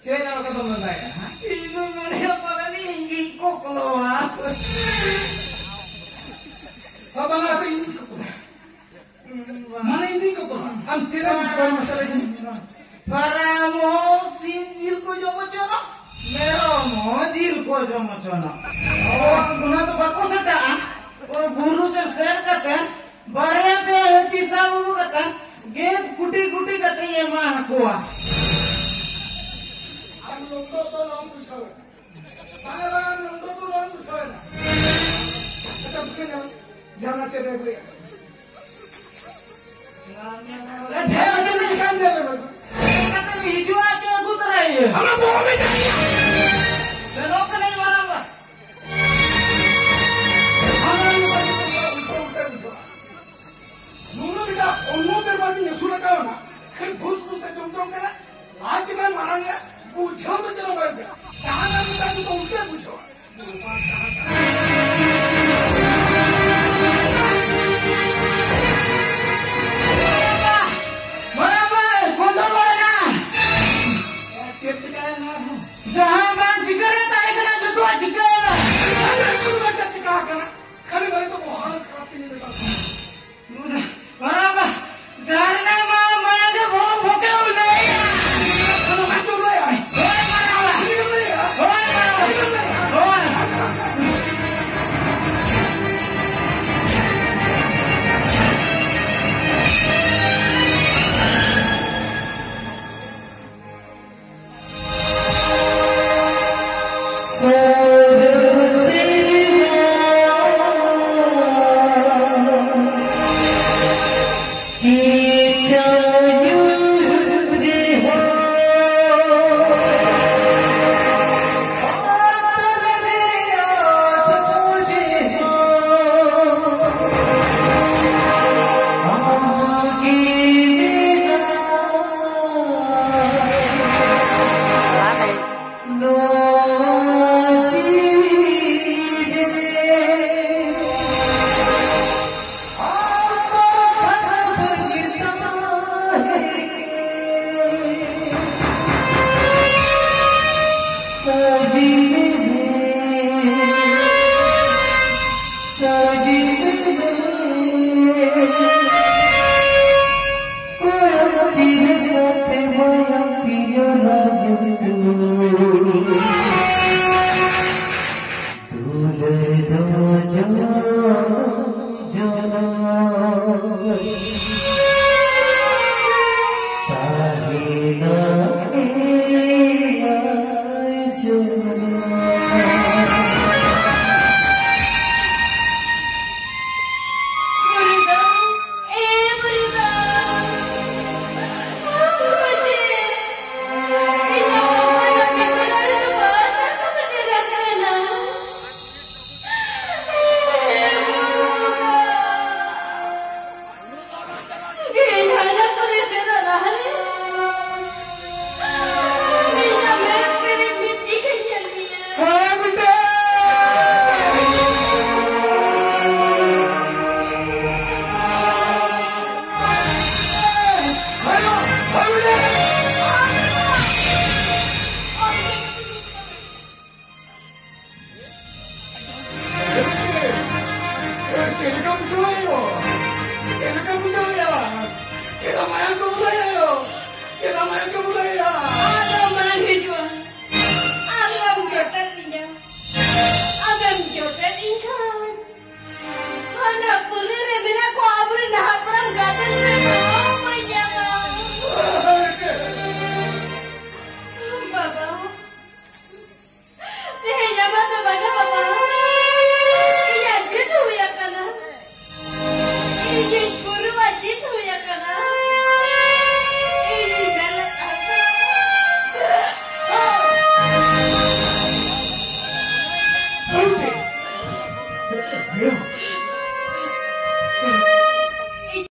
ᱪᱮᱫ ᱨᱚᱲ ᱠᱚᱫᱚᱢ ᱞᱟᱸᱫᱟᱭᱮᱫᱼᱟ, ᱦᱮᱸ? ᱤᱧ ᱫᱚ ᱢᱮᱱᱮᱫ ᱯᱟᱞᱮᱱ ᱤᱧ ᱜᱤᱧ ᱠᱚᱠᱞᱚᱣᱟ᱾ ᱵᱟᱵᱟ, ᱟᱫᱚ ᱤᱧ ᱜᱤᱧ ᱠᱚᱠᱞᱚᱣᱟ᱾ ᱢᱟᱱᱮ ᱤᱧ ᱜᱤᱧ ᱠᱚᱠᱞᱚᱣᱟ᱾ ᱟᱢ ᱪᱮᱫ ᱮᱢ ᱵᱩᱡᱷᱟᱹᱣᱟ ᱢᱟᱥᱮ ᱞᱟᱹᱭ ᱢᱮ? ᱯᱷᱟᱨᱟᱢ ᱦᱚᱸ ᱥᱤᱢ ᱡᱤᱞ ᱠᱚ ᱡᱚᱢ ᱦᱚᱪᱚᱱᱚᱜ, ᱢᱮᱨᱚᱢ ᱦᱚᱸ ᱡᱤᱞ ᱠᱚ ᱡᱚᱢ ᱦᱚᱪᱚᱱᱚᱜ᱾ ᱚ, ᱚᱱᱟ ᱫᱚ ᱵᱟᱠᱚ ᱥᱮᱴᱟᱜᱼᱟ᱾ ᱚ, ᱵᱩᱨᱩ ᱥᱮᱫ ᱥᱮᱱ ᱠᱟᱛᱮ ᱵᱟᱨᱭᱟ ᱯᱮᱭᱟ ᱦᱟᱹᱛᱤ ᱥᱟᱵ ᱟᱹᱜᱩ ᱠᱟᱛᱮ ᱜᱮᱫ ᱠᱩᱴᱤ ᱠᱩᱴᱤ ᱠᱟᱛᱮ ᱮᱢᱟ ᱟᱠᱚᱣᱟ᱾ ᱟᱨ ᱱᱚᱝᱠᱟ ᱫᱚ ᱱᱚᱣᱟ ᱵᱩᱡᱷᱟᱹᱣ᱾ ᱵᱟᱝᱟ, ᱵᱟᱝᱟ, ᱱᱚᱝᱠᱟ ᱫᱚ ᱱᱚᱣᱟ ᱵᱩᱡᱷᱟᱹᱣ ᱮᱱᱟ᱾ ᱟᱪᱪᱷᱟ, ᱵᱩᱡᱷᱟᱹᱣ ᱧᱟᱢ᱾ ᱡᱟᱦᱟᱸ ᱪᱮᱫ ᱮ ᱟᱹᱜᱩᱭᱟ? ᱟᱪᱪᱷᱟ, ᱟᱪᱪᱷᱟ, ᱪᱮᱫ ᱠᱟᱱ ᱪᱮᱫ ᱮ ᱟᱹᱜᱩᱭᱟ? ᱪᱮᱫ ᱠᱟᱛᱮ ᱦᱤᱡᱩᱜᱼᱟ, ᱪᱮᱫ ᱟᱹᱜᱩ ᱛᱚᱨᱟᱭᱮᱭᱟ? ᱟᱢᱟᱜ ᱵᱚᱦᱚᱜ ᱢᱮ ᱡᱟᱦᱟᱸᱭᱟ᱾ ᱥᱮᱱᱚᱜ ᱠᱟᱹᱱᱟᱹᱧ ᱢᱟᱨᱟᱝᱵᱟ᱾ ᱥᱟᱱᱟᱢ ᱞᱮᱠᱟ ᱡᱚᱛᱚ ᱦᱚᱲᱟᱜ ᱩᱞᱴᱟᱹ ᱩᱞᱴᱟᱹ ᱵᱩᱡᱷᱟᱹᱜᱼᱟ᱾ ᱱᱩᱱᱟᱹᱜ ᱞᱮᱠᱟ ᱚᱱᱱᱚ ᱛᱮᱨᱵᱟᱡᱤᱧ ᱟᱹᱥᱩᱞ ᱟᱠᱟᱣᱱᱟ, ᱠᱷᱟᱹᱞᱤ ᱵᱷᱩᱥ ᱵᱷᱩᱥ ᱮ ᱡᱚᱢ ᱡᱚᱝ ᱠᱟᱱᱟ᱾ ᱞᱟᱡ ᱨᱮᱱᱟᱜ ᱢᱟᱨᱟᱝ ᱨᱮ ᱵᱩᱡᱷᱟᱹᱣ ᱫᱚ ᱪᱮᱫ ᱦᱚᱸ ᱵᱟᱭ ᱵᱩᱡᱷᱟᱹᱣᱟ᱾ ᱡᱟᱦᱟᱸ ᱠᱟᱹᱢᱤ ᱛᱟᱭ ᱡᱚᱛᱚ ᱩᱞᱴᱟᱹ ᱵᱩᱡᱷᱟᱹᱣᱟ᱾ ᱢᱟᱨᱟᱝᱵᱟ, ᱢᱟᱨᱟᱝᱵᱟ, ᱠᱚᱱᱰᱚᱞ ᱵᱟᱲᱟᱭᱮᱱᱟ᱾ ᱪᱮᱫ ᱪᱤᱠᱟᱹᱭᱮᱱᱟ? ᱡᱟᱦᱟᱸ ᱵᱟᱝ ᱪᱤᱠᱟᱹ ᱨᱮ ᱛᱟᱦᱮᱸ ᱠᱟᱱᱟ, ᱡᱚᱛᱚᱣᱟᱜ ᱪᱤᱠᱟᱹᱭᱮᱱᱟ᱾ ᱟᱨ ᱪᱮᱫ ᱪᱤᱠᱟ ᱟᱠᱟᱱᱟ? ᱠᱷᱟᱹᱞᱤ ᱵᱟᱹᱲᱤᱡ ᱫᱚ ᱵᱚᱦᱚᱜ ᱠᱷᱟᱨᱟᱯ ᱛᱤᱧ ᱢᱮᱛᱟᱜ ᱠᱟᱱᱟ᱾ ᱢᱟᱨᱟᱝᱵᱟ, ᱡᱟᱦᱟᱸ ᱨᱮᱱᱟᱜ ᱢᱟ ᱢᱟᱭᱟ ᱜᱮ ᱵᱚᱦᱚᱜ ᱵᱷᱚᱠᱮ ᱩᱞᱟᱹᱭᱟ᱾ ᱟᱫᱚ ᱵᱟᱝ ᱪᱚ ᱩᱞᱟᱹᱭᱟ᱾ ᱦᱳᱭ ᱢᱟᱨᱟᱝᱵᱟ᱾ ᱩᱞᱟᱹᱭᱟ᱾ ᱦᱳᱭ ᱢᱟᱨᱟᱝᱵᱟ᱾ ᱦᱳᱭ᱾ ᱫᱩᱞᱟᱹᱲ ᱫᱚ ᱡᱚᱱᱚᱢ ᱡᱚᱱᱚᱢ ᱛᱟᱦᱮᱱᱟ ᱮᱭᱟᱭ ᱡᱚᱱᱚᱢ᱾